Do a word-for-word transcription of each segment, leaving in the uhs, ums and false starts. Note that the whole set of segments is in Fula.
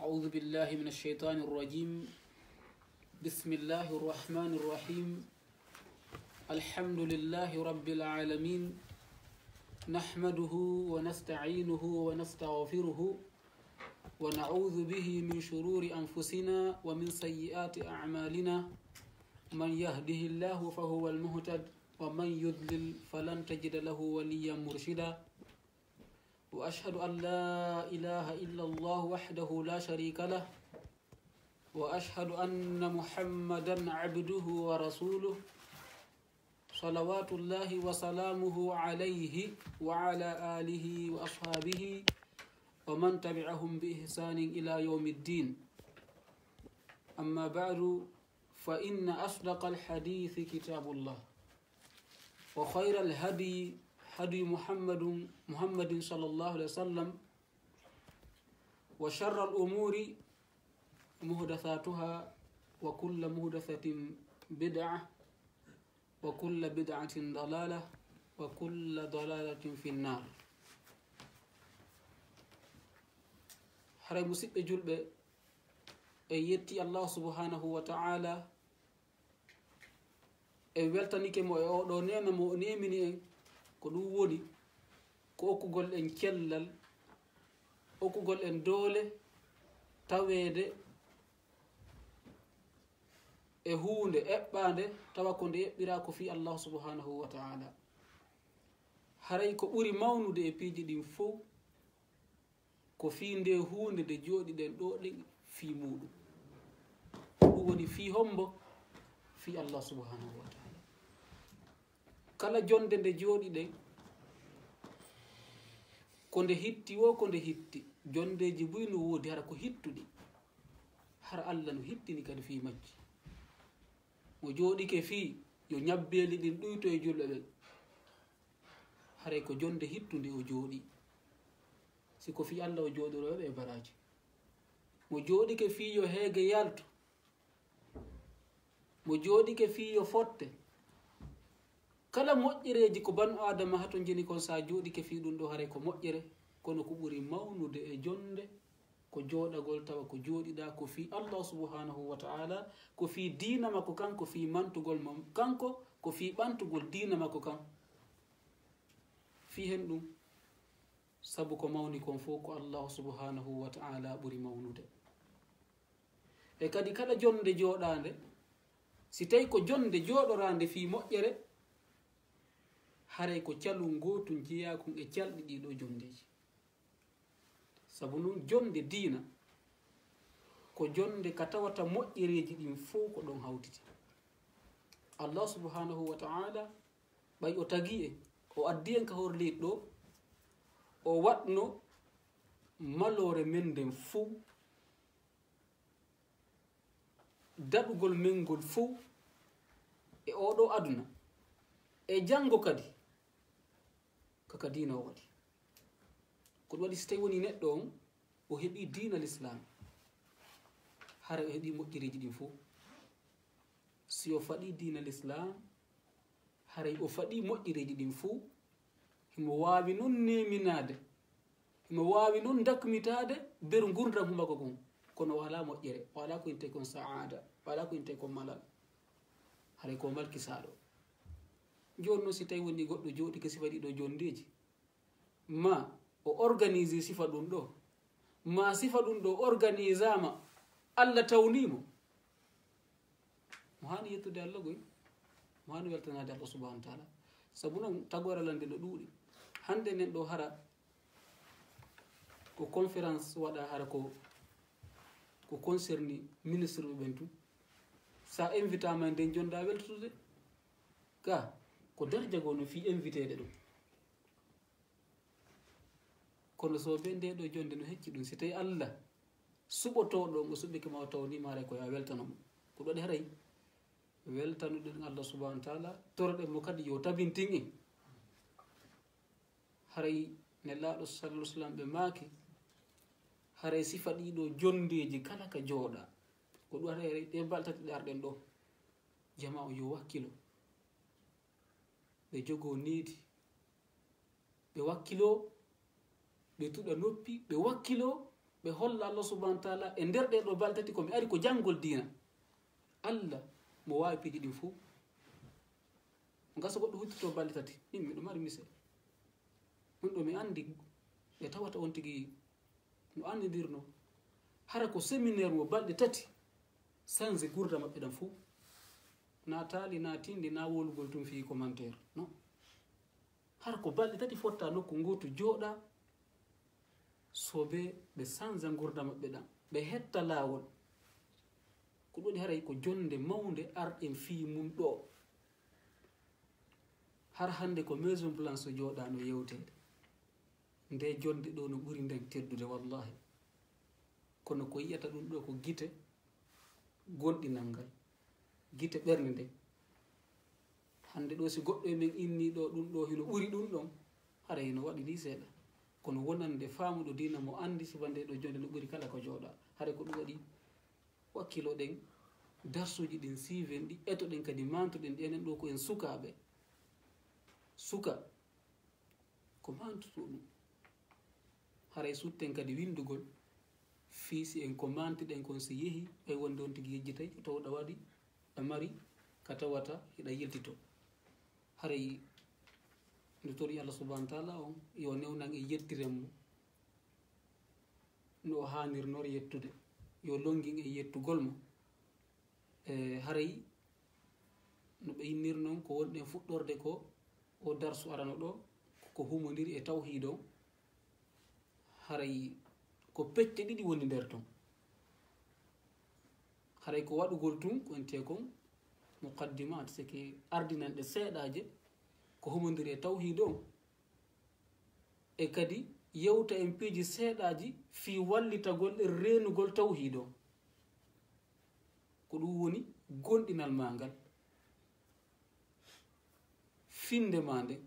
أعوذ بالله من الشيطان الرجيم. بسم الله الرحمن الرحيم. الحمد لله رب العالمين. نحمده ونستعينه ونستغفره ونعوذ به من شرور أنفسنا ومن سيئات أعمالنا. من يهده الله فهو المهتد ومن يضلل فلن تجد له وليا مرشدا. وأشهد أن لا إله إلا الله وحده لا شريك له، وأشهد أن محمدا عبده ورسوله، صلوات الله وسلامه عليه وعلى آله وأصحابه ومن تبعهم بإحسان إلى يوم الدين. أما بعد، فإن أصدق الحديث كتاب الله، وخير الهدي هدي محمد، محمد صلى الله عليه وسلم، وشر الأمور محدثاتها، وكل محدثة بدعة، وكل بدعة ضلالة، وكل ضلالة في النار. Haray, musiɓɓe julɓe, en yetti Allah subhanahu wa ta'ala, en weltanike mo e oɗo neema mo o neemini en. Ko ɗum woni ko okkugol en cellal, okkugol en doole taweede e huunde eɓɓaande, tawa ko nde eɓɓiraa ko fii Allah subhanahu wa ta'ala. Haray ko ɓuri mawnude e piiji ɗin fow ko fii nde huunde nde jooɗiɗen ɗoo ɗen fii muuɗum. Ɗum woni fii hombo? Fii Allah subhanahu wa ta'ala. Kala jonnde nde jooɗiɗen, ko nde hitti woo, ko nde hitti. Jonndeeji buy no woodi, hara ko hittuɗi. Hara Allah no hittini kadi fii majji. Mo jooɗike fii yo ñabbeeli ɗin ɗuyto e julɓe ɓen. Haray ko jonnde hittunde o jooɗi. Si ko fii Allah o jooɗoroo ɓe e baraaji. Mo jooɗike fii yo heege yaltu. Mo jooɗike fii yo fotte. Kala moƴƴereeji ko banu Aadama hatonjini kon, sa jooɗike fii ɗum ɗoo, haray ko moƴƴere, kono ko ɓuri mawnude e jonnde ko jooɗagol tawa ko jooɗiɗaa ko fii Allah subhanahu wa ta'ala, ko fii diina makko kan, ko fii mantugol mo kanko, ko fii ɓantugol diina makko kan. Fii hen ɗum, sabu ko mawni kon fow ko Allah subhanahu wa ta'ala ɓuri mawnude. E kadi kala jonnde jooɗaande, si tawi ko jonnde jooɗoraande fii moƴƴere, haray ko calun gootun jeyaa kun e calɗi ɗii ɗoo jonndeeji. Sabu non jonnde diina ko jonnde ka tawata moƴƴereeji ɗin fow ko ɗon hawtiti. Allah subhanahu wa ta'ala, ɓay o tagi en, o addi en ka hoore leydi ɗoo, o waɗno maloore men nden fow, daɗugol men ngol fow e oo ɗoo aduna, e janngo kadi, ko ka diina o waɗi. Ko ɗum waɗi, si tawi woni neɗɗo on, o heɓi diina Lislaam, haray o heɓi moƴƴereeji ɗin fow. Si o faɗi diina Lislaam, haray o faɗi moƴƴereeji ɗin fow. Himo waawi non neeminaade, himo waawi non dakmitaade nder ngurndan makko ngun, kono o alaa moƴƴere, o alaa ko intee kon sa'aada, o alaa ko intee kon malal. Haray ko malkisaaɗo. Jooni non, si tawi woni goɗɗo jooɗike sifa ɗii ɗoo jonndeeji, maa o organise sifa ɗum ɗoo, maa sifa ɗum ɗoo organisaama, Allah tawnii mo, mo haani yettude Allah goy, mo haani weltanaade Allah subhanahu wa ta'ala. Sabu non, tagoore Allah nde no ɗuuɗi. Hannde nen ɗoo hara ko conférence waɗaa, hara ko, ko concerni ministre ɓe ɓen tun. Sa invitaama nden jonndaa weltude. Ka, ko darja goo no fii inviteede ɗum. Kono so ɓe ndee ɗoo jonnde no hecci ɗum, si tawi Allah suɓotooɗo on o suɓike ma, o tawniima, haray ko yo a weltano mo. Ko ɗum waɗi haray weltanuɗen Allah subhanahu wa ta'ala, toroɗen mo kadi yo tabintin en. Haray Nelaaɗo sallallahu alaihi wasallam ɓe maaki, haray sifa ɗii ɗoo jonndeeji kala ka jooɗaa. Ko ɗum haray ɗee balɗe tati ɗe arɗen ɗoo. Jamaa on yo wakkilo. Ɓe jogoo needi. Ɓe wakkiloo, ɓe tuɗa noppi, ɓe wakkiloo, Ɓe holla Allah subhanahu wa taala e nder ɗee ɗoo balɗe tati ko mi ari ko janngol diina. Allah mo waawi piiji ɗin fof. Ngasa goɗɗo huccito balɗe tati, min miɗo mari mise. Ɗum ɗo mi anndi ɓe tawata on tigi no anndidirno. Hara ko séminaire mo balɗe tati, sanse gurda maɓɓe ɗan fof. Na taali, na tindi, na wolugol tun fii commentaire. Non. Hara ko balɗe tati fotta nokku ngootu jooɗa, so ɓe, ɓe sansa ngurda maɓɓe ɗan, ɓe hetta laawol. Ko ɗum waɗi haray ko jonnde mawnde arɗen fii mun ɗoo. Har hannde ko Maison Blanche jooɗaano yewteede. Nde jonnde ɗoo no ɓuri nden teddude, wallahi. Kono ko yi'ata ɗum ɗoo ko gite gonɗinal ngal, gite ɓernde nden. Hannde ɗoo, si goɗɗo e men inni ɗoo ɗum ɗoo hino ɓuri ɗum ɗon, hara hino waɗi ni seeɗa. Kono wonande faamuɗo diina mo anndi sifa nde ɗoo jonnde no ɓuri kala ko jooɗa. Hara ko ɗum waɗi wakkiloɗen darsuuji ɗin, siiven ɗi, etoɗen kadi mantoɗen ɗi, enen ɗoo ko en sukaaɓe. Suka ko mantuɗo ɗum. Haray sutten kadi winndugol fii si en ko mantiɗen kon si yehi, ɓay wonde on tigi yejjitay, tawɗa waɗi, a mari ka tawata hiɗa yiltito. Haray nde tori Allah subhanahu wa taala on, yo newnan e yettiren mo no o haanirnor yettude, yo longin e yettugol mo. E haray no ɓe innir non ko wonɗen fuɗɗorde ko o darsu arano ɗo, ko humondiri e tawhiid on. Haray ko pecce ɗiɗi woni nder ton. Haray ko waɗugol tun ko entee kon muqaddimat, c'est que ardinanɗe seeɗaaje ko humondiri e tawhiid on. E kadi yewta en piiji seeɗaaji fii wallitagol e reenugol tawhiid on. Ko ɗum woni gonɗinal maa ngal, finnde maa nden.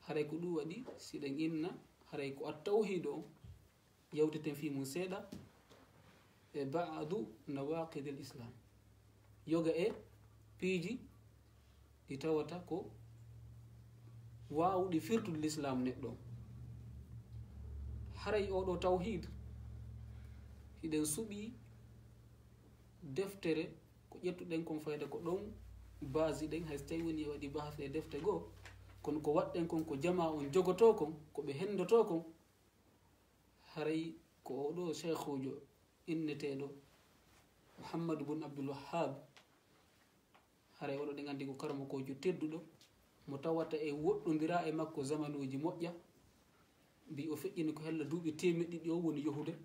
Haray ko ɗum waɗi, si ɗen inna, haray ko at-tawhiid on, yewteten fii mun seeɗa, e ba'du nawaaqidil islaam. Yoga e piiji ɗi tawata ko waawuɗi firtude lislaam neɗɗo. Haray oo ɗoo tawhiid, hiɗen suɓii deftere ko ƴettuɗen kon fayda ko ɗon basiɗen, hay so tawii woni e waɗi bahas e defte goo, kono ko waɗɗen kon ko jamaa on jogotoo kon, ko ɓe henndotoo kon. Haray ko oo ɗoo seykhuujo inneteeɗo Muhammadu bun Abdul Wahhab, haray oɗo ɗen anndi ko karamokoojo tedduɗo, mo tawata e woɗɗondiraa e makko zamanuuji moƴƴa, mbi o feƴƴini ko hella duuɓi teemeɗɗe ɗiɗi o woni yohude,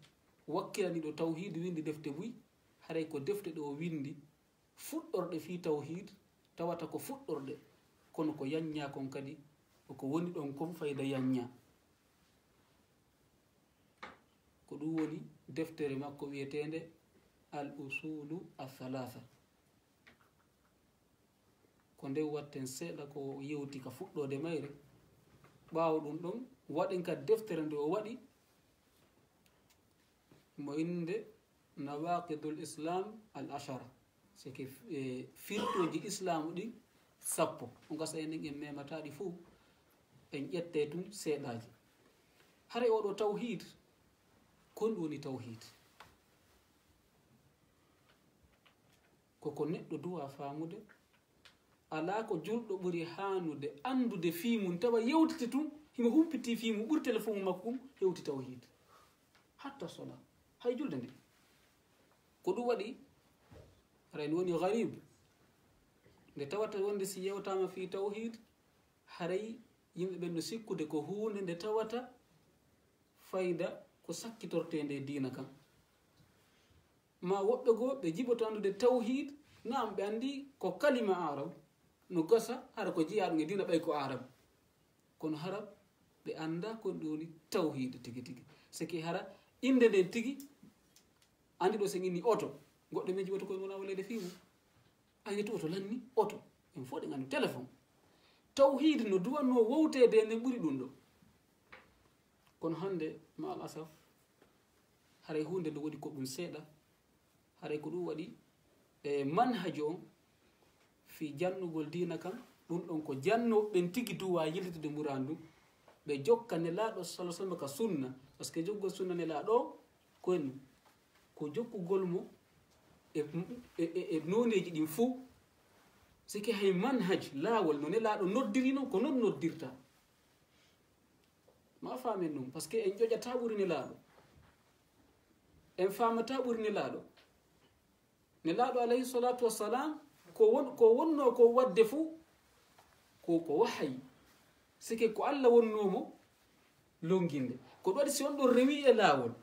wakkilaniiɗo tawhiid, winndi defte buy, haray ko defte ɗe o winndi, fuɗɗorɗe fii tawhiid, tawata ko fuɗɗorɗe, kono ko yanñaa kon kadi, ko woni ɗon kon fayda yanñaa. Ko ɗum woni deftere makko wi'eteende Al Usulu Athalaatha. Ko nden watten seeɗa ko yewti ka fuɗɗoode mayre. Ɓaawo ɗum ɗon, waɗen ka deftere nde o waɗi, mo innde Nawaqidul Islam Al Ashara. C'est que, eh, firtooji Islaamu ɗin sappo. On gasa enen en memata ɗi fof, en ƴette tun seeɗaaji. Haray oo ɗoo tawhiid, ko honɗum woni tawhiid? Ko ko neɗɗo duwaa faamude. Alaa ko julɗo ɓuri haanude anndude fii mun, tawa yewtiti tun, himo humpitii fii mun, ɓuri téléphone makko kun hewti tawhiid. Hatta sola, hay julde nde. Ko ɗum waɗi, haray no woni gariib. Nde tawata wonde si yewtaama fii tawhiid, haray yimɓe ɓen no sikkude ko huunde nde tawata fayda ko sakkitorteende e diina kan. Ma woɓɓe goo ɓe jiɓoto anndude tawhiid, naam, ɓe anndi ko kalima Arab, no gasa hara ko jeyaaɗum e diina ɓay ko Arab. Kono hara ɓe anndaa ko ɗum woni tawhiid tigi tigi. C'est que hara innde nden tigi, anndi ɗo sen inni oto, goɗɗo men jiɓoto koye wona waleede fii mum. Ayne to oto lanni, oto. En fof ɗen anndi téléphone. Tawhiid no duwannoo wowteede nden ɓuri ɗum ɗo. Kono hannde, ma al asaf, haray huunde nde woodi ko ɗum seeɗa, haray ko ɗum waɗi e manhajo on fii jannugol diina kan, ɗum ɗon ko jannooɓe ɓen tigi duwaa yiltitude muraadu ndun, ɓe jokka Nelaaɗo sallallaahu alayhi wa sallam ka sunna, Parce que jokkugol sunna Nelaaɗo ko en, ko jokkugol mo e, e, e, e nooneeji ɗin fuu. Sike hay manhaj, laawol no Nelaaɗo noddiri non, ko non noddirta. Ma faamen ɗum, parce que en ƴoƴataa ɓuri Nelaaɗo. En faamataa ɓuri Nelaaɗo. Nelaaɗo alayhi salatu wassalam, ko won, ko wonnoo ko waɗde fuu, ko, ko wahayi. Sike ko Alla wonnoo mo lonnginde. Ko ɗum waɗi si on ɗon rewi e laawol,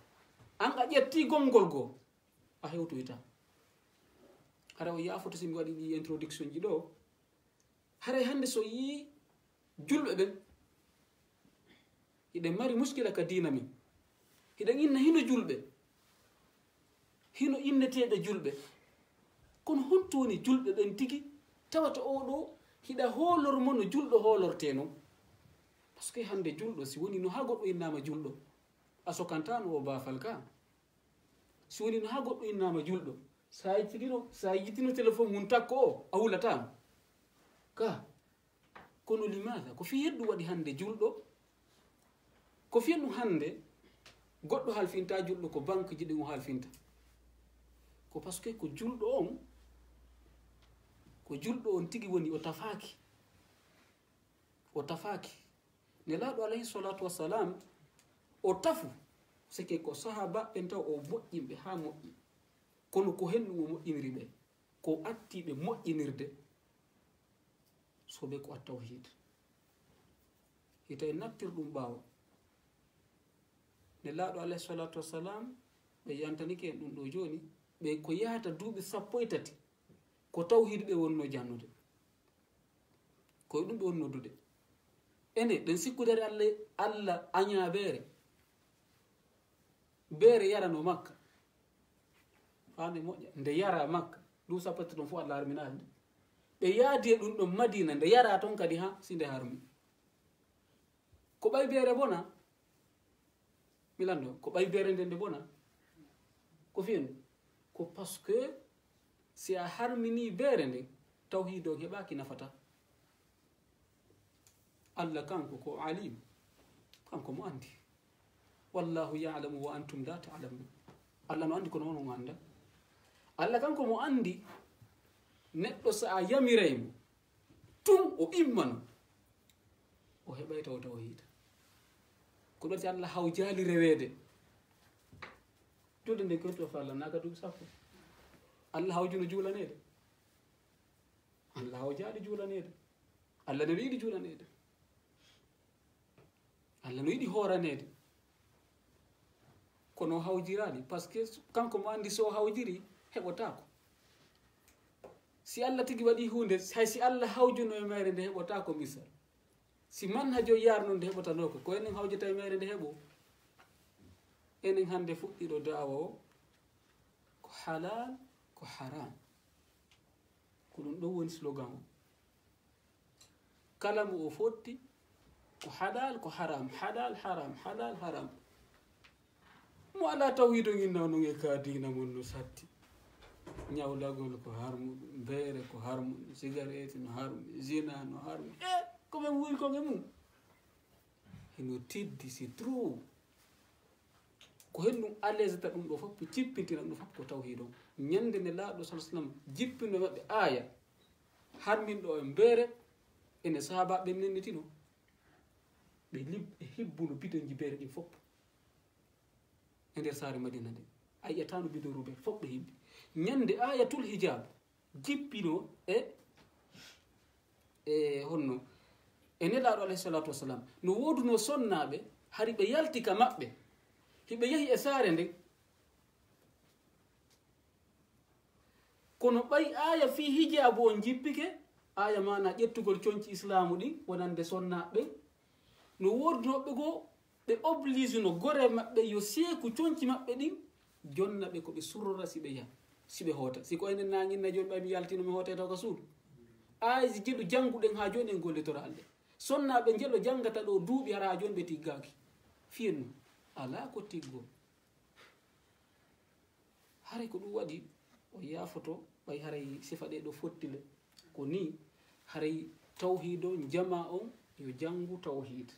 an a ƴettii gonngol goo, a hewtoyta. Hara o yaafoto si mi waɗi ɗi introduction ji ɗoo. Haray hannde so yii julɓe ɓen, hiɗen mari muskila ka diina men. Hiɗen inna hino julɓe, hino inneteeɓe julɓe. Kono honto woni julɓe ɓen tigi? Tawata oo ɗoo hiɗa hoolor mo no julɗo hoolortee non. Parce que hannde julɗo, si woni no haa goɗɗo innaama julɗo, a sokantaano oo baafal ka. Si woni no haa goɗɗo innaama julɗo, sa yejjitino, sa yejjitino téléphone mun takko o, a hulataa mo. Ka, kono limaada? Ko fii honɗum waɗi hannde julɗo? Ko fii honɗum hannde goɗɗo halfinta julɗo ko banque ji ɗin o halfinta? Ko parce que ko julɗo on, ko julɗo on tigi woni o tafaaki. O tafaaki. Nelaaɗo alayhi salatu wassalam, o tafu, sike ko sahaaba ɓen taw o moƴƴinɓe haa moƴƴi. Kono ko honɗum o moƴƴiniri ɓe? Ko atti ɓe moƴƴinirde, so ɓe ko at-tawhid. Hita en nattir ɗum ɓaawo. Nelaaɗo alayhi salatu wassalam, ɓe yantanike en ɗum ɗoo jooni, ɓe ko yahata duuɓi sappo e tati, ko tawhid ɓe wonno jannude. Ko e ɗum ɓe woni noddude. Ene, ɗen sikkude Alla, Alla añaa beere. Beere yarano Makka. Faande moƴƴa. Nde yara Makka. Ɗum sappo e tati ɗon fof Alla harminaali nde. Ɓe yaadi e ɗum ɗon Madina, nde yara ton kadi, ha, si nde harmi. Ko ɓay beere bona? Mi lanndo, ko ɓay beere nden nde bona? Ko fii honɗum? Ko parce que si a harminii beere nden, tawhiid on heɓaaki, nafataa. Alla kanko ko Alim, kanko mo anndi. Wallahu ya'lamu wa antum la ta'lamun. Alla no anndi kono onon on anndaa. Alla kanko mo anndi neɗɗo so a yamiray mo, tun o immano, o heɓay taw tawhiida. Ko ɗon si Alla hawjaali reweede. Julde nden ko to fa Alla naaka duuɓi sappo. Alla hawjuno juulaneede. Alla hawjaali juulaneede. Alla no yiɗi juulaneede. Alla no yiɗi hooraneede. Kono o hawjiraali, parce que kanko mo anndi so o hawjiri, heɓotaako. Si Alla tigi waɗi huunde, hay si Alla hawjuno e mayre nde heɓotaako misal. Si manhajo yarno nde heɓotanoo ko, ko enen hawjata e mayre nde heɓo. Enen hannde fuɗɗiɗo da'awa o, ko halal, ko haram. Ko ɗum ɗon woni slogan o. Kala mo o fotti, ko halal, ko haram, halal, haram, halal, haram. Mo alaa tawhiido nginna onon e ka diina mon no satti. Ñawlagol ko harmu, beere ko harmu, sigareeti no harmi, zina no harmi. E, ko ɓe wuuri kon e mum. Hino tiddi, c'est trop. Ko hen ɗum alesata ɗum ɗo fof, jippintina ɗum ɗo fof ko tawhiid on. Ñande Nelaaɗo sallallahu alaihi wasallam jippino maɓɓe aaya, harminɗo e beere, ene sahaabaaɓe ɓen nennitino. Ɓe lib-, ɓe hibbuno bidonji beere ɗin fof. E nder saare Madina nden, a yi'ataano bidon ruube fof ɓe hibbi. Ñande Aayatul Hijaab jippino e, e honno, e Nelaaɗo alayhi salaatu wasalaam, no woodunoo sonnaaɓe, hari ɓe yalti ka maɓɓe, hiɓe yahi e saare nden. Kono ɓay aaya fii hijaabu on jippike, aaya maanaa ƴettugol conci islaamu ɗin, wonande sonnaaɓe ɓen, no woodunoo ɓe goo, ɓe oblige no gore maɓɓe yo seeku conci maɓɓe ɗin, jonna ɓe ko ɓe surrora si ɓe yaha, si ɓe hoota. Si ko enen naanginna jooni ɓay mi yaltino mi hootay taw ka suudu. Aayaaji jeɗu jannguɗen haa jooni en gollitora Alla. Sonnaaɓe njelo janngata ɗo duuɓi hara haa jooni ɓe tiggaaki. Fiyen non, alaa ko tiggoo. Haray ko ɗum waɗi o yaafoto, ɓay haray sifa ɗee ɗoo fottile. Ko nii, haray tawhiid on, jamaa on, yo janngu tawhiid.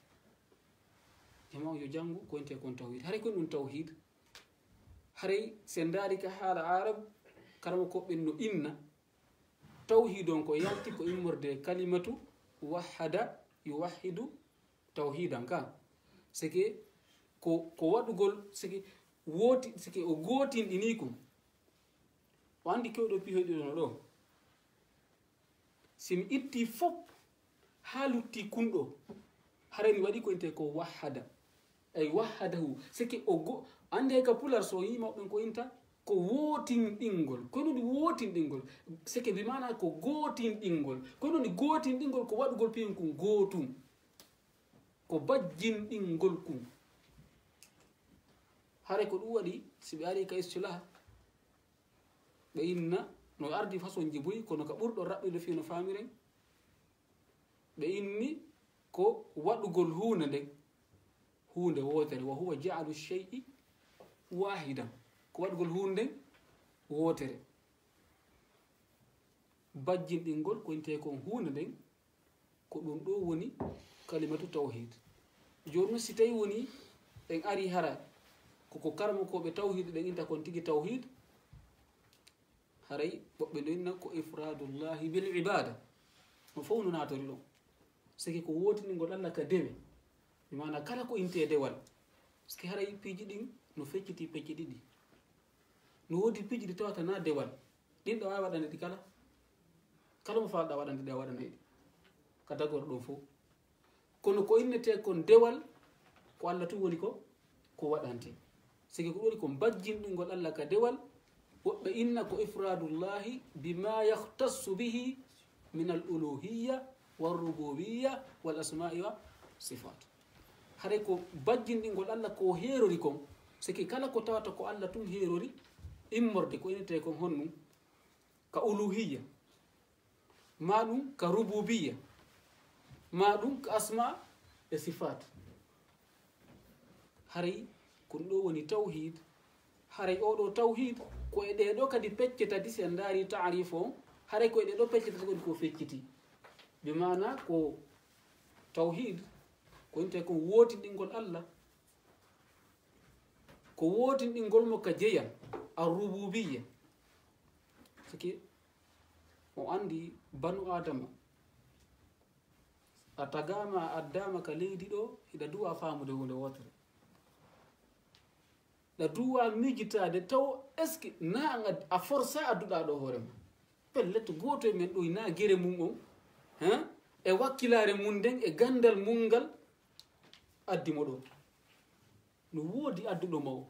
E ma yo janngu ko wiyetee kon tawhid. Haray ko ɗum tawhid. Haray si en ndaari ka haala Arab, karamokooɓe no inna tawhid on ko yalti ko immorde kalimatu wahhada yuwahhidu tawhidan ka. C'est que ko, ko waɗugol, c'est que wooti, c'est que o gootinɗinii kon. O anndi kewɗo pihoyɗo ɗo. Si mi itti fof haa lutti kun ɗo, haray mi waɗi ko wiyetee ko wahhada. Ay wahhadahu. C'est que o go-, anndi hay ka pular so yii mawɓe ko inta ko wootinɗingol. Ko non wootinɗingol. C'est que bi maana ko gootinɗingol. Ko non gootinɗingol ko waɗugol piyon kun gootun. Ko bajjinɗingol kun. Haray ko ɗum waɗi, si ɓe ari ka istilah, ɓe inna, no ardi façon ji buy, kono ka ɓurɗo raɓɓude fii no faamiren, ɓe inni ko waɗugol huunde nden, huunde wootere, wa huwa ja'alu shay'i wahidan, ko waɗugol huunde nden wootere. Bajjinɗingol ko wiyetee kon huunde nden, ko ɗum ɗo woni kalimatu tawhid. Jooni non, si tawi woni en ari hara ko, ko karamokooɓe tawhid ɗen inta kon tigi tawhid, haray woɓɓe no inna ko ifradullahi bil ibada. No fof no naatori ɗon. C'est que ko wootinɗingol Alla ka dewe. Bi maana kala ko wiyetee dewal. Parce que haray piiji ɗin no fecciti pecce ɗiɗi. No woodi piiji ɗi tawata na dewal. Ɗin ɗo waawi waɗande ɗi kala. Kala mo faalɗa waɗande ɗi, a waɗanay ɗi. Ka dagorɗo ɗon fof. Kono ko innetee kon dewal, ko Alla tun woni ko, ko waɗante. C'est que ko ɗum woni ko bajjinɗingol Alla ka dewal, woɓɓe inna ko ifradullahi bima yahtassu bihi min al uluhiyya wal rububiyya wal asma'i wa sifat. Haray ko bajjinɗingol Alla ko heerori kon, c'est que kala ko tawata ko Alla tun heerori immorde ko innetee kon honɗum? Ka uluhiyya, maa ɗum ka rububiyya, maa ɗum ka asma e sifaat. Haray ko ɗum ɗo woni tawhid. Haray oo ɗo tawhid ko e ɗee ɗo kadi pecce tati, si en ndaari taarif o, haray ko e ɗee ɗo pecce tati woni ko fecciti. Bi maana ko tawhid ko innetee kon wootinɗingol Alla, ko wootinɗingol mo ka jeyal, ar-rububiyya. Siki o anndi banu Aadama, a tagaama, a addaama ka leydi ɗo, hiɗa duwa faamude huunde wootere. Ɗa duwa miijitaade taw, est-ce que na an ad-, a forsa adduɗa ɗo hoore ma? Pellet, gooto e men ɗo na gere mum on, hein? E wakkilaare mum nden, e ganndal mum ngal, addi mo ɗo. No woodi adduɗo ma o.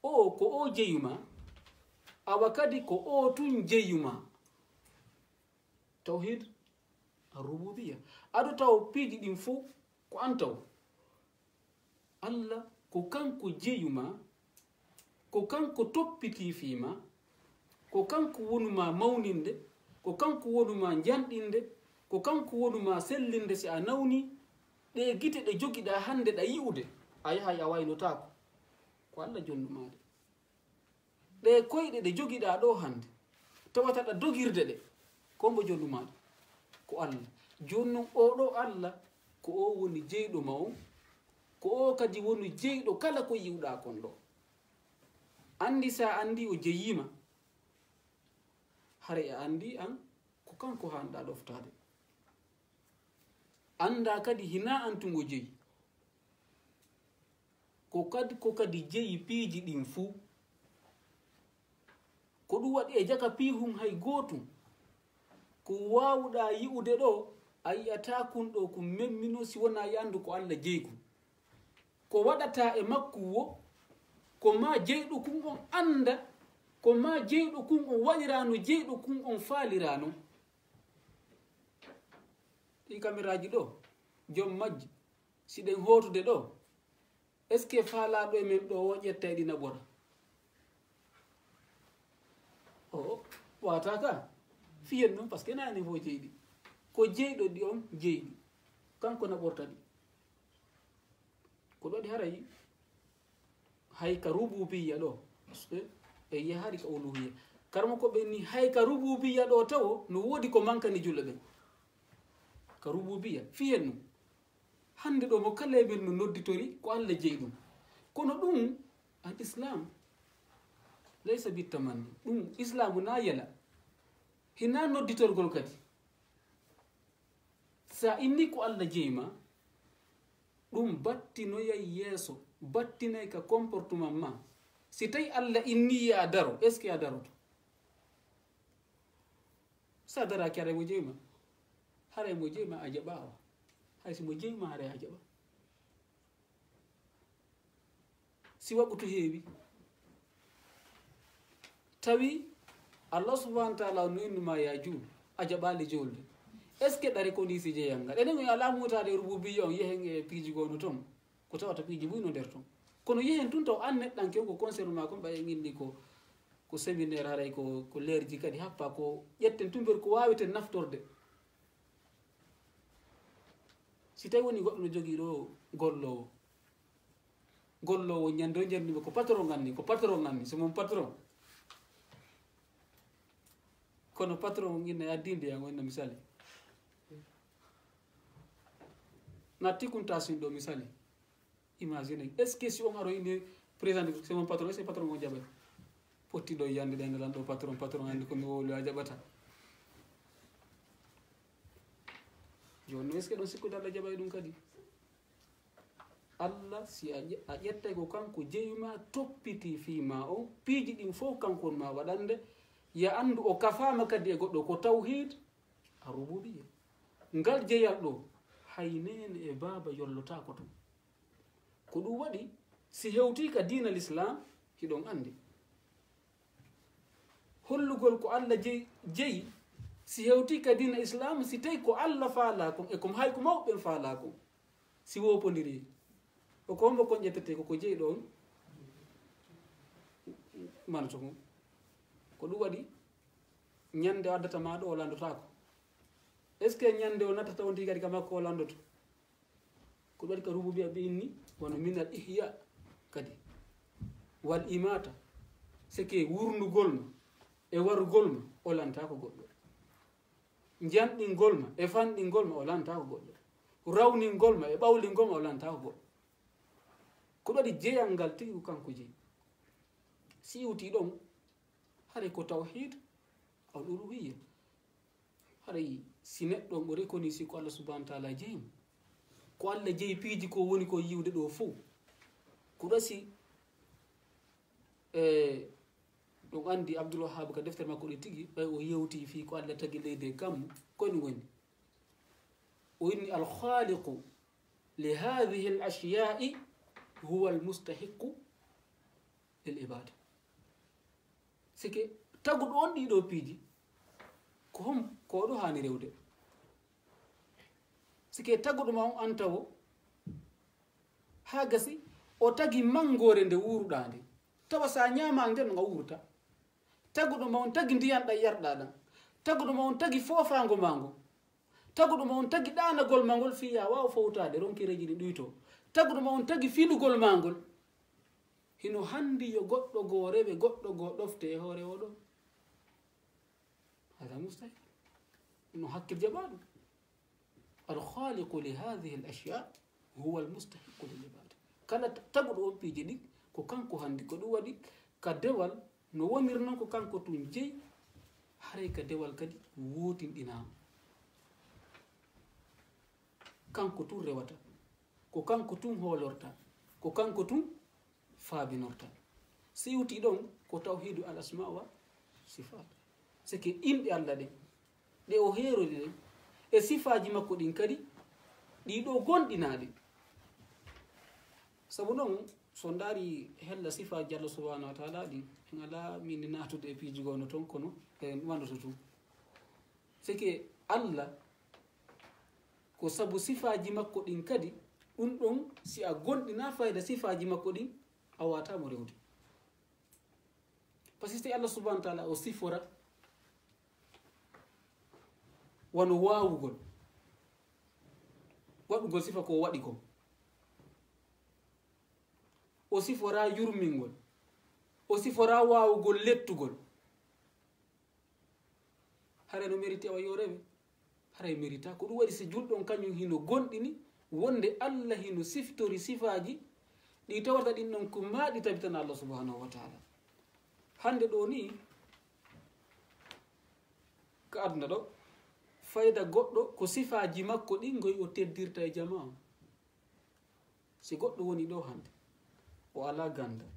O, ko o jeyu ma. Awa kadi ko o tun jeyu ma. Tawhid ar-rububiyya. Aɗo taw piiji ɗin fof ko an taw. Alla ko kanko jeyu ma, ko kanko toppitii fii ma, ko kanko wonu ma mawninde, ko kanko wonu ma njanɗinde, ko kanko wonu ma sellinde si a nawni, ɗe gite ɗe jogiɗa hannde ɗa yi'ude, a yahay a waynotaako. Ko Alla jonnu ma ɗe. Ɗe koyɗe ɗe jogiɗa ɗo hannde, tawata ɗa dogirde ɗe, ko mbo jonnu ma ɗe? Ko Alla. Jooni non, oo ɗo Alla, ko o woni jeyɗo ma on, ko o kadi woni jeyɗo kala ko yi'uɗa kon ɗo. Anndi sa anndi o jeyi ma, haray a anndi an ko kanko haanɗa ɗoftaade. Annda kadi hinaa an tun o jeyi. Ko kadi, ko kadi jeyi piiji ɗin fuu. Ko ɗum waɗi e jaka piihun hay gootum. Ko waawuɗaa yi'ude ɗo, a yi'ataa kun ɗo kun memmino si wonaa e anndu ko Alla jeyi kun. Ko waɗataa e makku wo, ko maa jeyɗo kun on annda, ko maa jeyɗo kun on waɗiraa no jeyɗo kun on faaliraa non. Ɗii kameraaji ɗo, jom majji, si ɗen hootude ɗo, est-ce que faalaaɗo e men ɗo o ƴettay ɗi naɓora? O, o, waata ka. Fiyen ɗum, parce que naani fof jeyɗi. Ko jeyɗo ɗi on jeyɗi. Kanko naɓorta ɗi. Ko ɗo ɗi haray hay ka rububiyya ɗo. Parce que e yahari ka uluhiyya. Karmo ko ɓe ni hay ka rububiyya ɗo tawo no woodi ko mankani julɓe ɓen. Ka rububiyya. Fiyen ɗum. Hannde ɗo mo kala e men no nodditori ko Allah jeyi ɗum. Kono ɗum al islam laysa bi tamanni. Ɗum islamu na yela. Hina nodditorgol kadi. Sa inni ko Allah jeyi ma, ɗum battinoyay yeeso, battinay ka comportement ma. Si tawi Allah inni ya daro, est-ce que a daroto? Sa daraaki, haray mo jeyi ma. Haray mo jeyi ma a jaɓa o. Hay si mo jeyi ma, haray a jaɓa. Si waɓutu heewi, tawi Allah subhanahu wa taala no inni ma ya juul, a jaɓaali juulde. Est-ce que ɗare ko ni si jeyal ngal? Enen on alaa mutaade rububiyya on, yehen e piiji goo no toon. Ko tawata piiji buy no nder toon. Kono yehen tun taw an neɗɗanke on ko concerne ma kon, ɓay en inni ko, ko séminaire, haray ko, ko leerji kadi happa, ko ƴetten tun nder ko waaweten naftorde. Si tawi woni goɗɗo no jogii ɗo golloowo, golloowo ñande o ñande ko patron anni, ko patron anni, c'est mon patron. Kono patron on inna addinde yan o inna misali. Natti kun tasin ɗo misali. Imagine, est-ce que si on aro ine président, c'est mon patron, est-ce que patron on jaɓay? Potti ɗo yande ɗen lan ɗo patron, patron andi ko mi wowli a jaɓata. Jooni est-ce que ɗon sikkude Allah jaɓay ɗum kadi? Allah, si a ƴe-, a ƴettay ko kanko jeyi ma, toppiti fii ma on, piiji ɗin fof kanko on ma waɗande, ya anndu o kafaama kadi e goɗɗo, ko tawhid ar-rububiyya. Ngal jeyal ɗo, hay neene e baaba yollotaako ton. Ko ɗum waɗi, si hewtii ka diina l'islam, hiɗon anndi. Hollugol ko Allah jeyi, jeyi, si hewtii ka diina islam, si tawi ko Allah faalaa kon, e ko hay ko mawɓe ɓen faalaa kon, si woopondiri, ko hombo kon ƴettete, ko ko jeyi ɗon manoto kon. Ko ɗum waɗi, ñande o addata ma ɗo o landotaako. Est-ce que ñande o nattata on tigi kadi ka makko o landoto? Ko ɗum waɗi ka rububiya ɓe inni, wano min al ihya kadi. Wal imata, c'est que wurnugol ma, e warugol ma, o lantaako goɗɗo. Njanɗingol ma, e fanɗingol ma, o lantaako goɗɗo. Rawningol ma, e ɓawlingol ma, o lantaako goɗɗo. Ko ɗum waɗi jeyal ngal tigi ko kanko jeyi. Si iwti ɗon, haray ko tawhid al uluhiyya. Haray si neɗɗo on o reconnaît si ko Allah subhanahu wa taala jeyi mo, ko Allah jeyi piiji ko woni ko yiwde ɗo fof. Ko ɗasi, e, ɗum anndi Abdul Wahhab ka deftere makko ɗe tigi, ɓay o yewti fii ko Allah tagi leydi e kammu, ko ɗum woni. O inni, al khaliqu li hadhihi al ashya'i huwa al mustahiqqu lil ibada. C'est que taguɗo on ɗiɗo piiji, ko hom, ko oɗo haani rewde? C'est que taguɗo ma on an tawo, haa gasi, o tagi manngoore nde wuuruɗaa nde. Tawa sa ñaamaali nde no nga wuurta. Taguɗo ma on tagi ndiyan ɗan yarɗaa ɗan. Taguɗo ma on tagi foofaango maa ngon. Taguɗo ma on tagi ɗaanagol ma ngol fii yaa waaw fowtaade, ronkireeji ɗi ɗuytoo. Taguɗo ma on tagi finugol maa ngol. Hino hanndi yo goɗɗo goo rewe, goɗɗo goo ɗofte e hoore oo ɗoo. Hada mustahil. No hakkil jaɓaa ɗum. Al khaliqu li hadhihi al ashya huwa al mustahiqu lil ibada. Kala ta-, taguɗo on piiji ɗin, ko kanko hanndi, ko ɗum waɗi ka dewal, no woniri non ko kanko tun jeyi, haray ka dewal kadi wootinɗinaama. Kanko tun rewata, ko kanko tun hoolorta, ko kanko tun faabinorta. Si iwti ɗon ko tawhidu al asma wa sifat. C'est que inɗe Allah ɗen, ɗe o heerori ɗen, e sifaaji makko ɗin kadi, ɗi ɗo gonɗinaaɗi. Sabu non, so ndaari hella sifaaji Allah subhanahu wa taala ɗin, en alaa min naatude e piiji goo no ton, kono en wanoto tun. C'est que Allah, ko sabu sifaaji makko ɗin kadi, ɗum ɗon, si a gonɗinaa fayda sifaaji makko ɗin, a waata mo rewde. Parce que si Allah subhanahu wa taala o sifora wano waawugol, waɗugol sifa ko o waɗi kon. O sifora yurmingol. O sifora waawugol lettugol. Haray no mérité o yo rewe? Haray mérita. Ko ɗum waɗi si julɗo on kañum hino gonɗini Wonde Allah hino siftori sifaaji ɗi tawata ɗin ɗon ko maaɗi tabitana Allah subhanahu wa taala. Hannde ɗoo nii, ka aduna ɗoo, fayda goɗɗo ko sifaaji makko ɗin ngoy o teddirta e jamaa on. Si goɗɗo woni ɗoo hannde, o alaa ganndal,